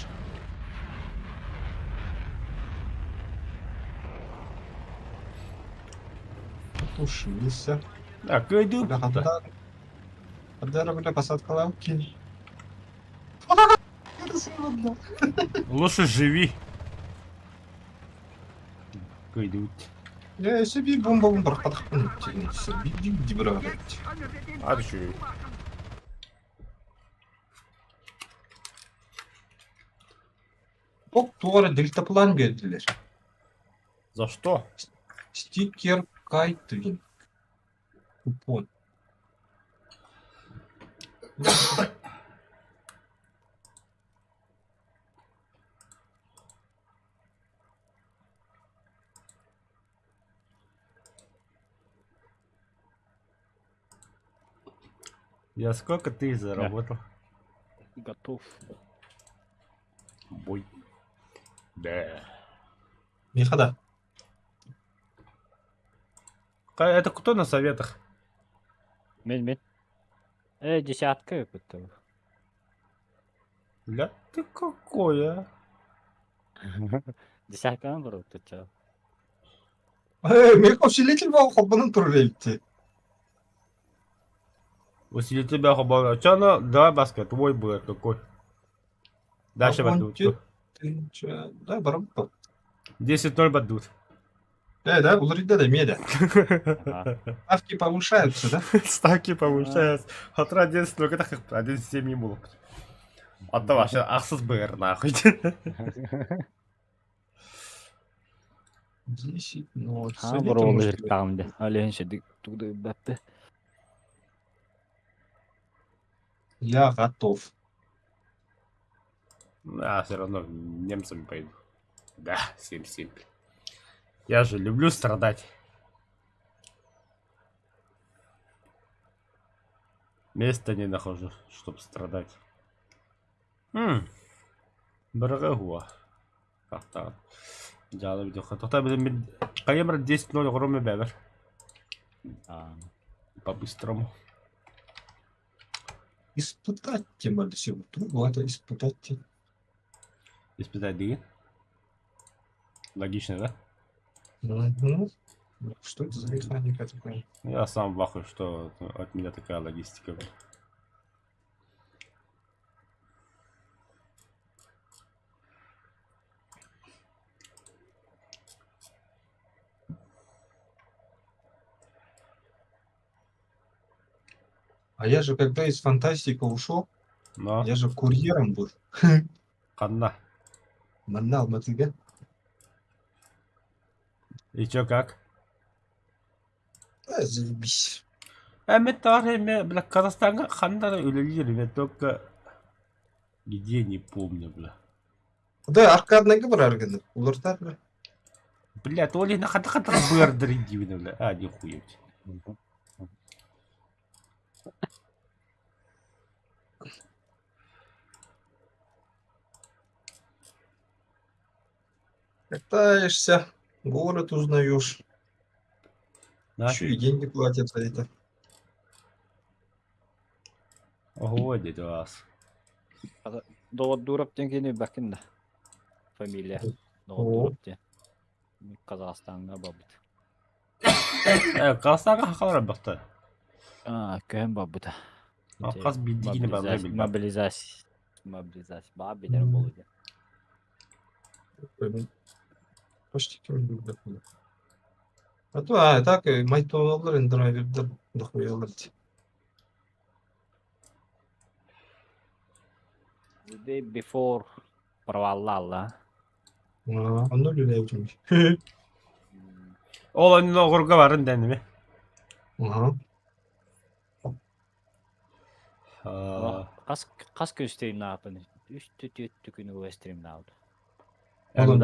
Потушился.
А, кыйды.
Бля, хандар. Хандара, бля, посадкалаан кил.
Лучше живи. Кыйдыбыт.
Ээ, өссө биир бомбабын бырахпатахпын. Биир дии быраҕар эбит.
А үчүгэй.
Ок, туох эрэ дельтаплан биэрдилэр.
За что?
Стикер Кайтвин. Купон.
Я сколько ты заработал?
Готов.
Бой. Да.
Миэхэ да.
Это кто на советах?
Мин мин. Э, десятка будто.
Бля, ты какой, а?
Десятканы барбыт
Э, миэхэ усилитель буолан холбонон турар эбит.
Усилитель бэҕэ Чё, ну, давай, Баска, твой был какой? Дальше
Огонь,
бадут.
Да, барабан.
10-0 бадут.
Да, да, уларыйда да, эмиэ да. Ставки повышаются, да?
Ставки повышаются. Хотра 11-0, это как 1-7 не было. А то вообще ахсыз бр нахуй.
10 0.
Ха, боруобалар жыртаҕым дии. Алиһын шедик тугу баппы.
Я готов.
А, все равно немцами пойду. Да, 7-7. Я же люблю страдать. Места не нахожу, чтобы страдать. М. Бырагуа. Так, Дьаалы видео. Тота мен кайымыр 10-0 громе бәбер. По-быстрому.
Испытать тем более всего. Это испытать.
Испытать дыги. Логично, да?
Угу. Что это за механика такая?
Я сам в ахуе, что от меня такая логистика.
А я же когда из фантастика ушел,
Но,
я же курьером был.
ханна.
Манна Алматыга.
И чё, как?
Да, заебись.
Эми таар бля, Казахстанга ханна үлэлиир, я только где не помню, бля.
Да, аркадныйга барар Улардар, бля.
Бля, то ли на хата хата бырдыр бля. А, нихуя.
Катаешься, город узнаешь.
Да?
Еще и деньги платят за это.
Оһуо дии аас.
Доҕордуурап диэн киһини билбэккин да? Фамилия. Доҕордуурап диэн. Казахстаҥҥа барбыт.
Э, Казахстаҥҥа хахалар элбэхтэр.
Аа, көһөн барбыта.
Хас биирдии киһини барыта билбэт.
Мобилизация. Мобилизация. Баа билэр буолуо диэн.
Почти ким билбэт буолуо. А то, а, так, майтоналлар, индрайвердер дохуялар дии.
The day before проваллаалла.
Аа, онно үлэлээбитим.
Ол онно оҕурга барын дэними.
Аха.
Хас хас күн стримнаабын? Үс түөрт күн стримнаабыт.
Ол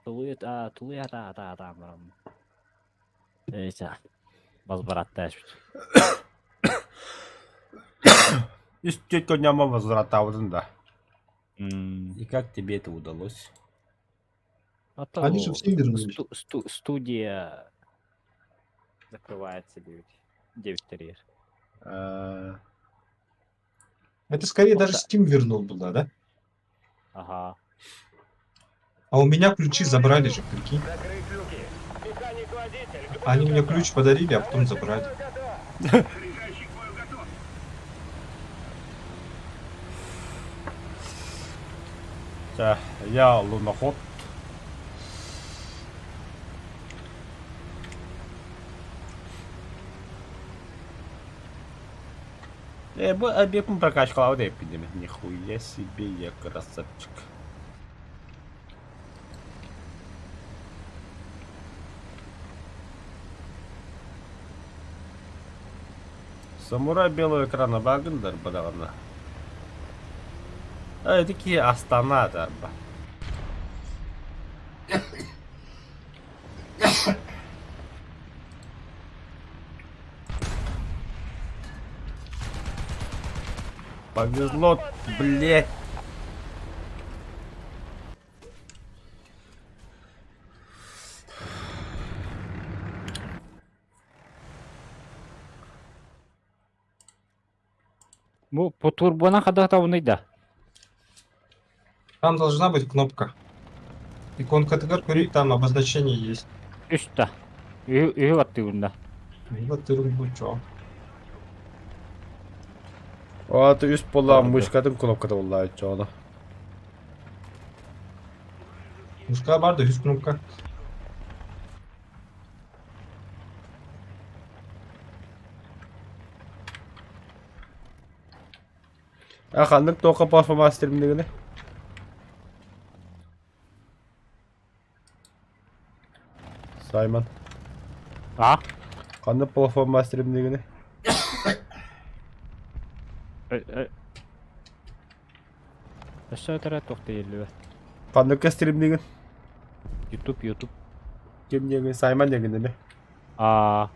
Тулуй тулуй ата ата ата барам. Эйса. Бас бараттаашпыт.
Үс түөрт күн возвратаабытын да. И как тебе это удалось?
Они же всем вернулись.
Студия закрывается 9. 9 терьер.
Это скорее даже Steam вернул было, да?
Ага.
А у меня ключи забрали же, прикинь. Они мне ключ подарили, а потом забрали.
Я луноход. Бу объектын прокачкалаабыт эппин Нихуя себе я красавчик. Самурай белого экрана багындар бадаҕана. А, это ки Астана дарба. Повезло, блядь.
Бу по турбона хадах табыный да.
Там должна быть кнопка. Иконка тыгар көрүй, там обозначение есть.
Үс да. Үһү аттыгында.
Вот ты чё.
О, ты үс буолла мышкатын кнопката буолла чоно.
Мышка бар да үс кнопка.
А ханнык тоқа перформанс дегene? Саймон.
А?
Ханнык перформанс дегene?
Өссө өтөрө тохтайыллыбы.
Ханнык стримдеген?
YouTube, YouTube.
Ким деген Саймон деген эме?
А,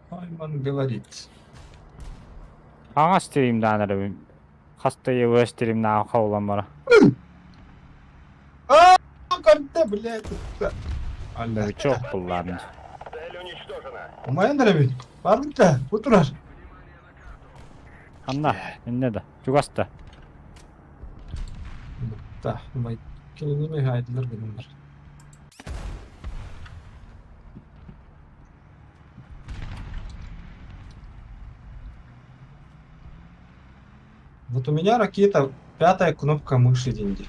Саймон говорит.
Аңа стримдан эрэ хаста ева стримнаан хаулан бара.
А, карта, блядь. Алла.
Чок буллаан.
Умайын да Бар да, утурар.
Анна, инне да. Чугаста.
Да, умай. Кинини хайдылар гыннар. Вот у меня ракета, пятая кнопка мыши деньги.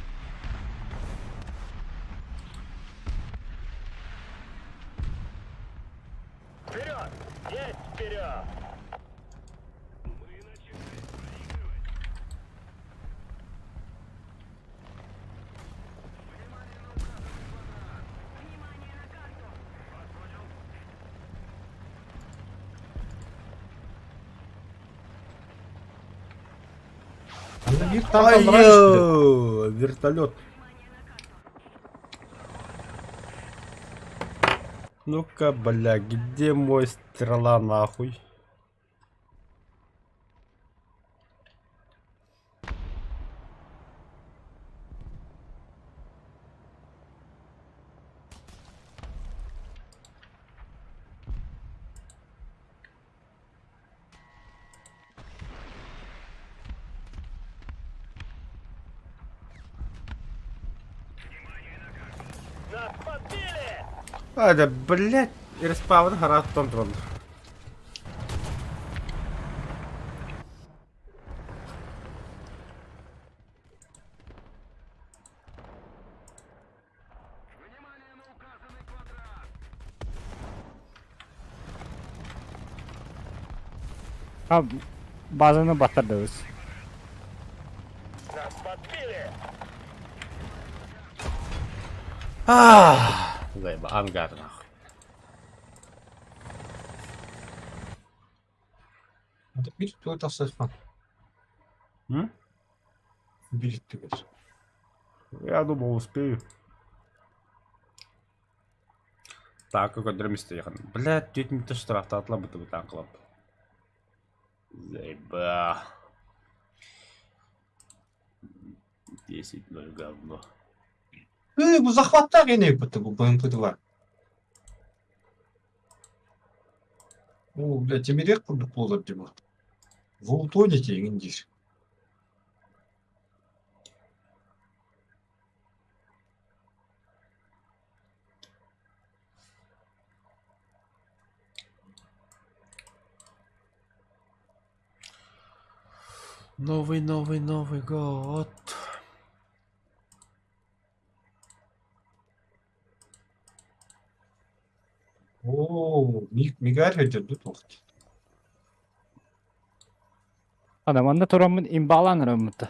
Вперед! Есть вперед!
Анда бир танк алларан
Вертолет. Ну-ка, бля, где мой стрела нахуй?
подбили!
А, да, блядь, респаун харааттан тураллар.
А, базаны баттардыбыз.
Нас подбили!
Заеба, ангар нахуй.
Биир түгэн тахсыахха.
М?
Биир түгэн.
Я думал, успею. Так, какой место ехал. Блядь, 9 минут штраф, татла бы ты танклап. Заеба. 10-0 говно.
Э, бу захваттаах ини бу бу БМП-2. Оо, бля, тимириэх курдук буолар дии бу. Вы утонете эҥин диир.
Новый, новый, Новый год.
Оо, мигаар сылдьар дуу туох дии.
Ана манна тураммын имбалаан ыраммыта.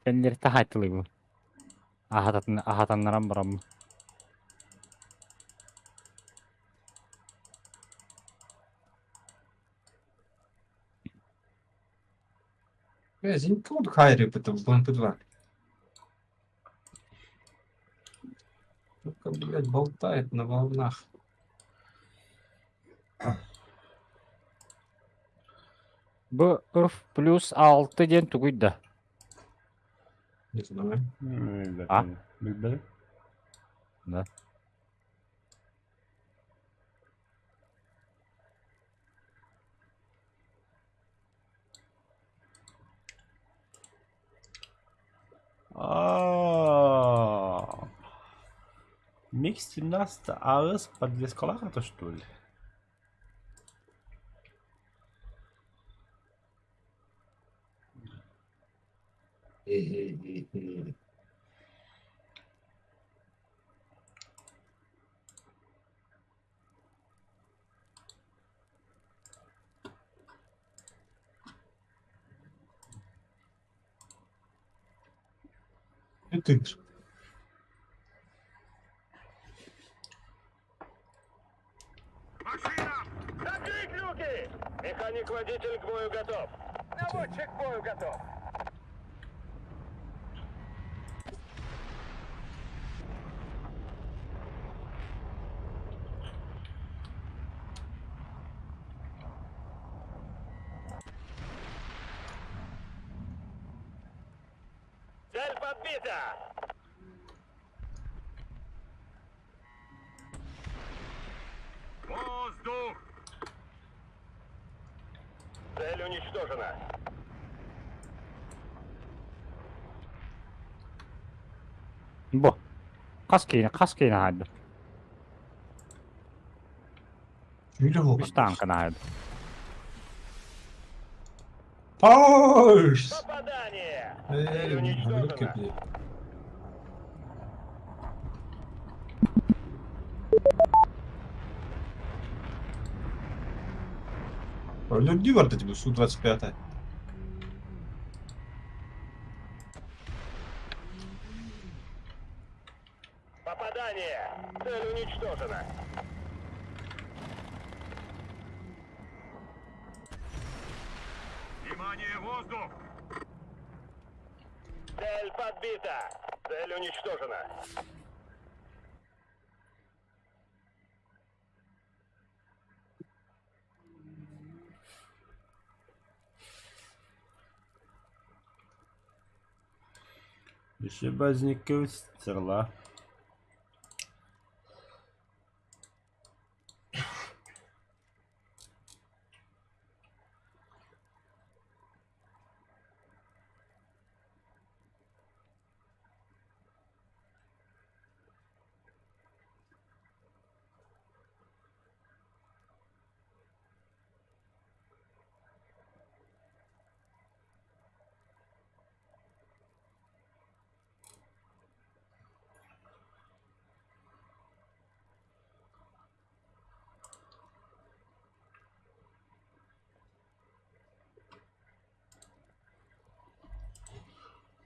Кэннилэри таһаайтылыыбын. Аһатаннаран бараммын.
Бля, зенитка курдук хаайырыппыт БМП-2. Сука, блядь, болтает на волнах.
Бу РФ плюс алты диэн тугуй да?
Не знаю.
А?
Билбэтим.
Да.
А. МиГ 17 АС подвескалах это что ли?
Ты
Закрыть люки! Механик-водитель к бою готов. Наводчик к бою готов. Цель подбита! Воздух! Цель уничтожена.
Бу. Хас киинэ, хас киинэ хаайда.
Үлэ
Үс тааҥканы хаайда.
Паус!
Попадание! Цель
Эй,
уничтожена.
Люди барда тебе Су-25.
Попадание! Цель уничтожена. Внимание, воздух! Цель подбита! Цель уничтожена.
Еще базников стерла.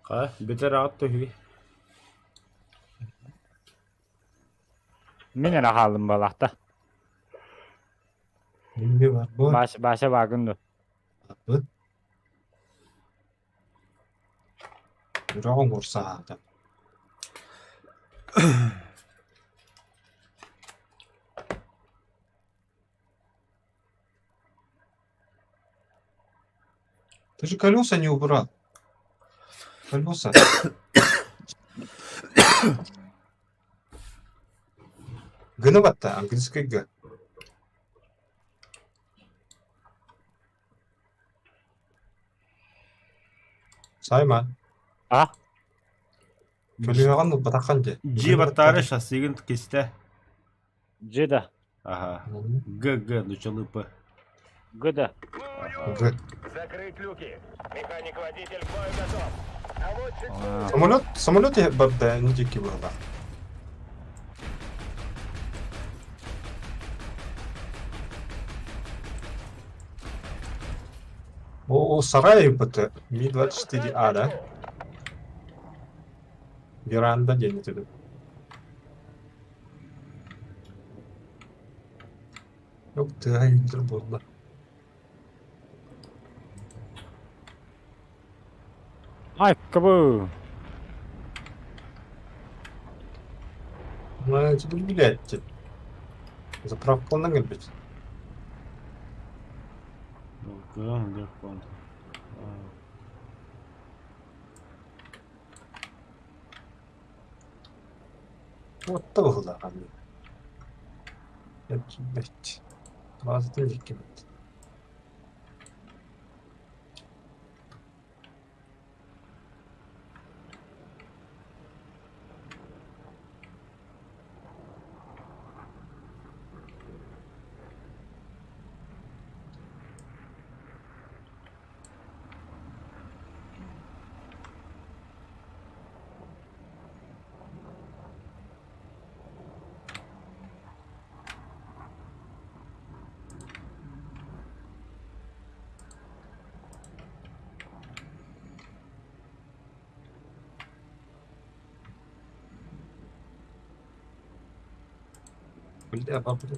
Ха, бүтэр аҕат түһү.
Мин эрэ хааллым буолаахта.
Мин бар бу.
Баша, Баша баагын дуо?
Бу. Үрэҕин курсаата. Ты же колеса не убрал. Колеса. Гына батта, английский Г. Сайман.
А?
Көлүөҕүн ылбатаххын дии.
Дьиэ баттаары шассигын кистэ.
Дж да.
Ага. Г, Г, нучалы П.
Г да.
Г.
Закрыть люки. Механик-водитель к бою готов. Наводчик к бою
Самолет, самолет барда не дикий был. О, сарай БТ, Ми-24А, да? Веранда день это. Yok тыа индир буолла.
Ай, кабы.
Ну, это блядь. Заправкаланан кэлбит. Уотта быһыылаах аны. Эргийбэт. Баазатын диэки бит. Бля, бабла.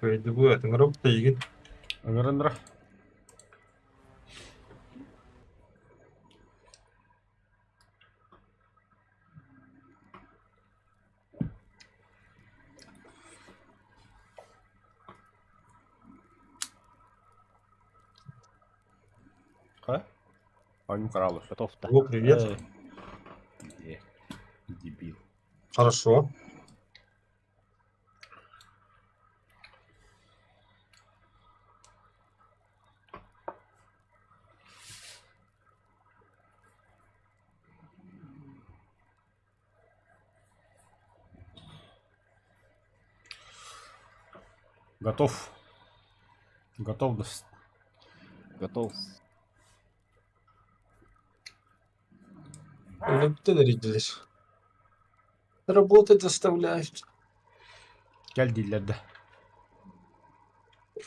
누구야? 등록부터 이게
Ыҥыран Ха? Они кралов.
Готов-то.
О, привет.
Э, Дебил.
Хорошо.
Готов. Готовность.
Готов.
Өлөптөн эрийдилэр. Работать заставляют.
Кэл дииллэр да.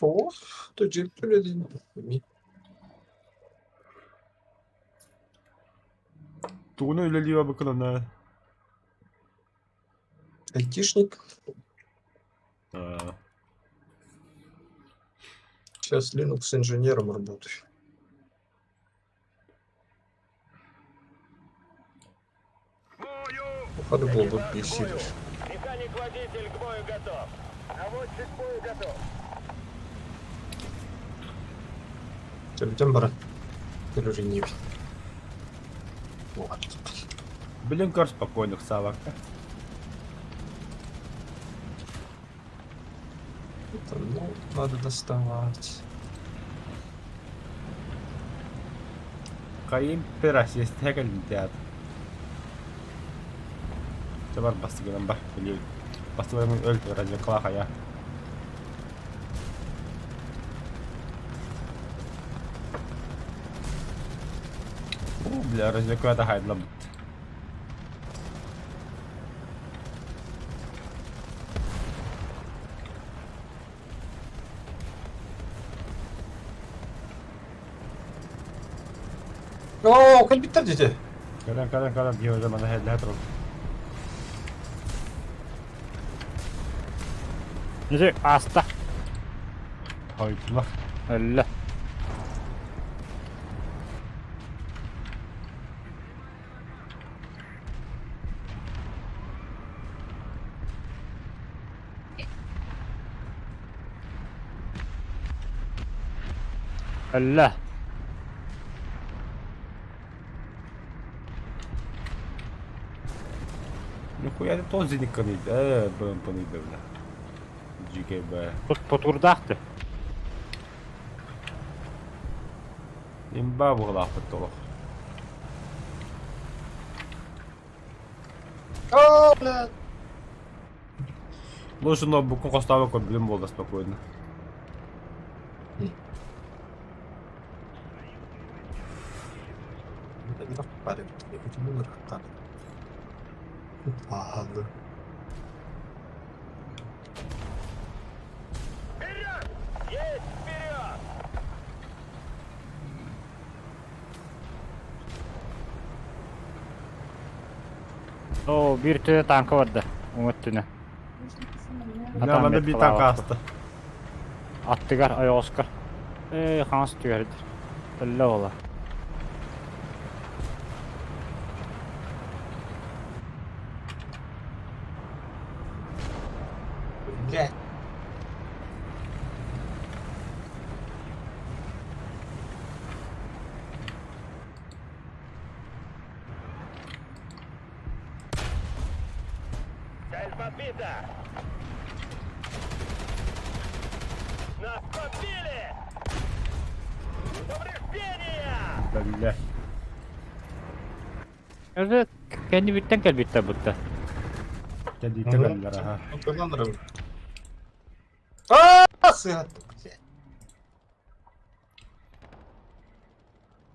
Ох, то дьип
Тугуну үлэлии бабыкын
Айтишник.
А,
Сейчас Linux инженером работаю. Походу был бы бесили.
Механик-водитель к бою готов. Наводчик к бою готов.
Бүтэн баран. Көрөрүннүүбүн. Вот.
Блин, көр спокойных савакка.
Это, ну, надо доставать.
Импера сиэстиһэ кэллин театр. Чэ бар бастыгынан бар, блин. Бастыгынан өл разведкалаах айа. О, бля, разведка да хайдла бут.
Оо, кэлбиттэр дьэ.
Кэлэн, кэлэн, кэлэн, биһи уже мана хэллэһэ турар.
Ити ааста.
Хойдулар.
Өллө. Өллө.
Нихуя ты тоже зениканы, э, БМП-ны бля. GKB.
Потурдаахты.
Имба буолаахпыт толох.
Оо, блядь.
Лучше ноутбуккун хостообокко билим буолла спокойно.
Pahalı.
Вперед! Есть вперед!
Оо, биир өттүнэ танка барда. Уҥа өттүнэ.
Бля, манна биир танка ааста.
Аттыгар, ойоҕоскор. Ээ, хаҥас өттүгэр Өллө буола.
Блядь.
Цель подбита! Нас подбили! Повреждения!
Бля.
Öyle кэннибиттэн кэлбиттэр бутта.
Кэлиитэ кэллэр аха.
Kullanırım. Aa, сыат. Блядь.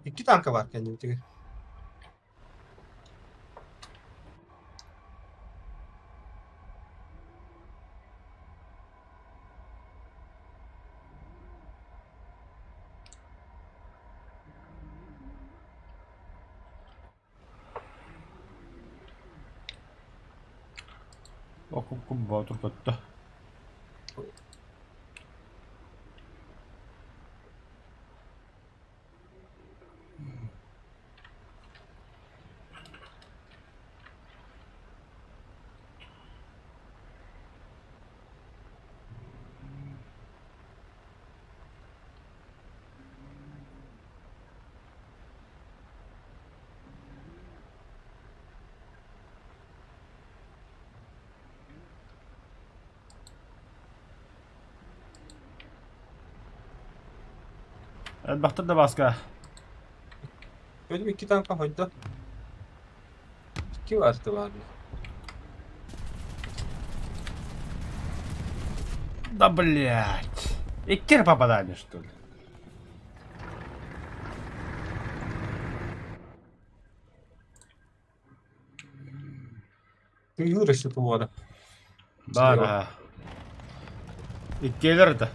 İki tanka var kendimde.
Окуп Боотур көттө. Элбэхтэр да Бааска.
Benim iki tanka hoyda. İki vardı var.
Да блять. Икки попадание что ли?
Тыйыр еще туора.
Да, да. Иккилэр да.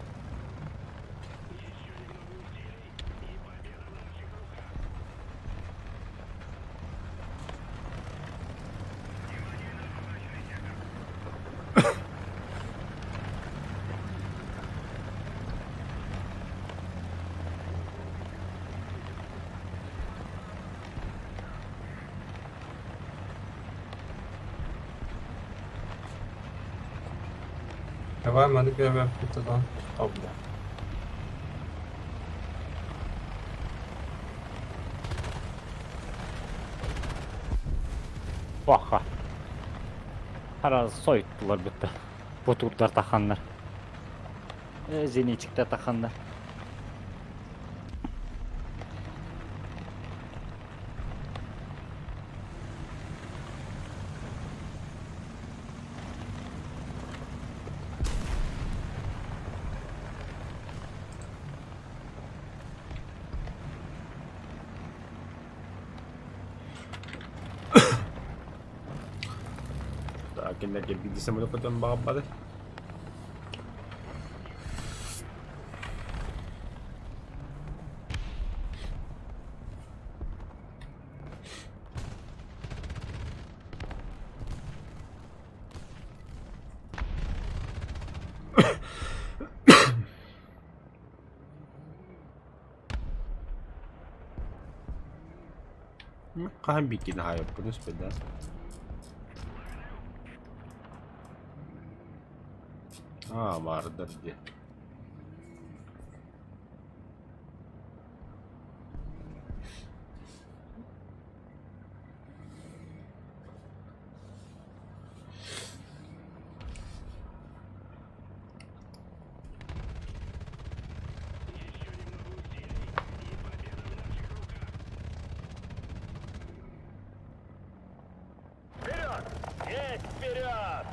Давай маны первая плитадан. О, бля.
Баха. Хара сойттулар бүтті. Бутурдар таханнар. Э, зенитчиктер таханнар.
Кэннэ биир самолет көтөн баҕарбаты. Хаһан бииккин аһаайаппын өспөдө. Аа, баардар дии.
Вперед! Есть вперед!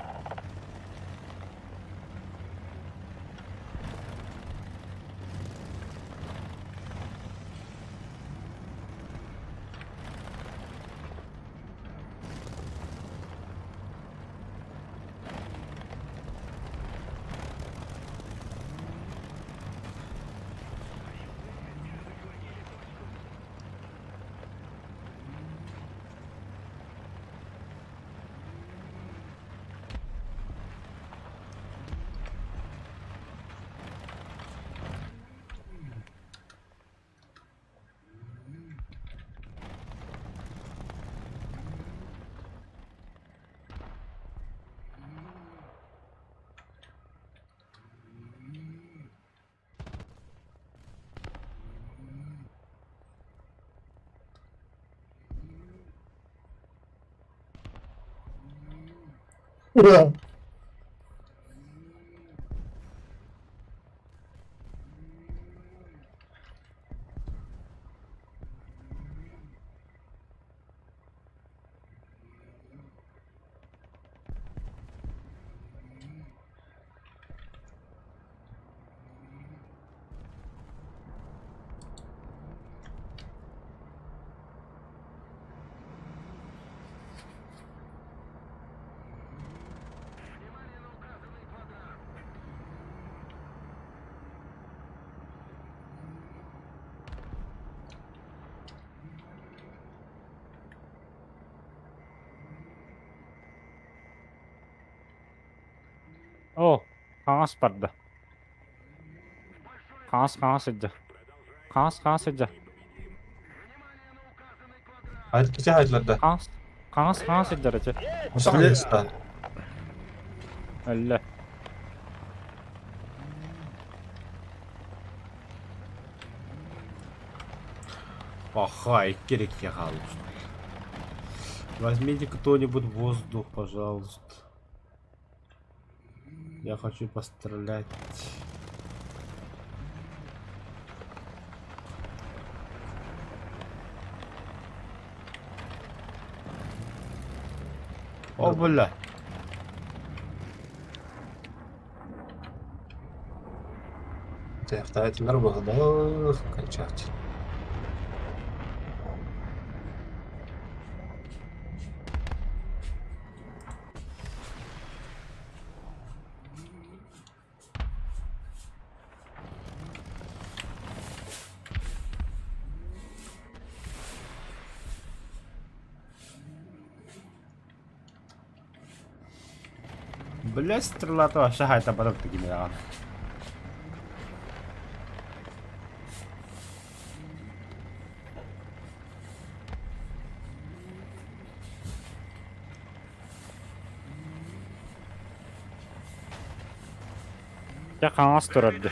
Оо, хаҥас барда. Хаҥас хаҥас сылдьар. Хаҥас хаҥас сылдьар.
Кити хайдыларда.
Хаҥас хаҥас хаҥас сылдьар ити.
Хаҥаста.
Өллө.
Ага, икки хаалбыт. Возьмите кто-нибудь воздух, пожалуйста. Я хочу пострелять. О, бля.
Тээхтаайтылар баһылаах кончать.
Бля, стрела-то вообще хайта потом такими да.
Дьэ хаҥас турар дии.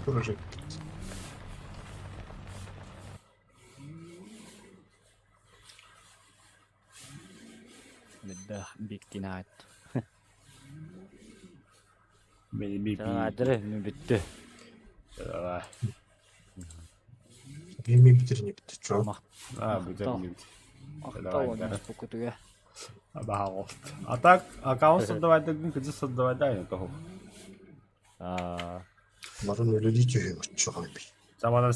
Тоже.
Бэрдээх бииктин аат.
Мин
Аадыры бүттү.
Давай.
Эми бүтэрин бүттү чо.
А, бүтэр.
Махтал оҥостуккутугар.
Пожалуйста. А так, аккаунт создавать, кыдьы создавать, да, я того.
Аа
Марын өлөлүү түһүм оччоҕой.
Саманан.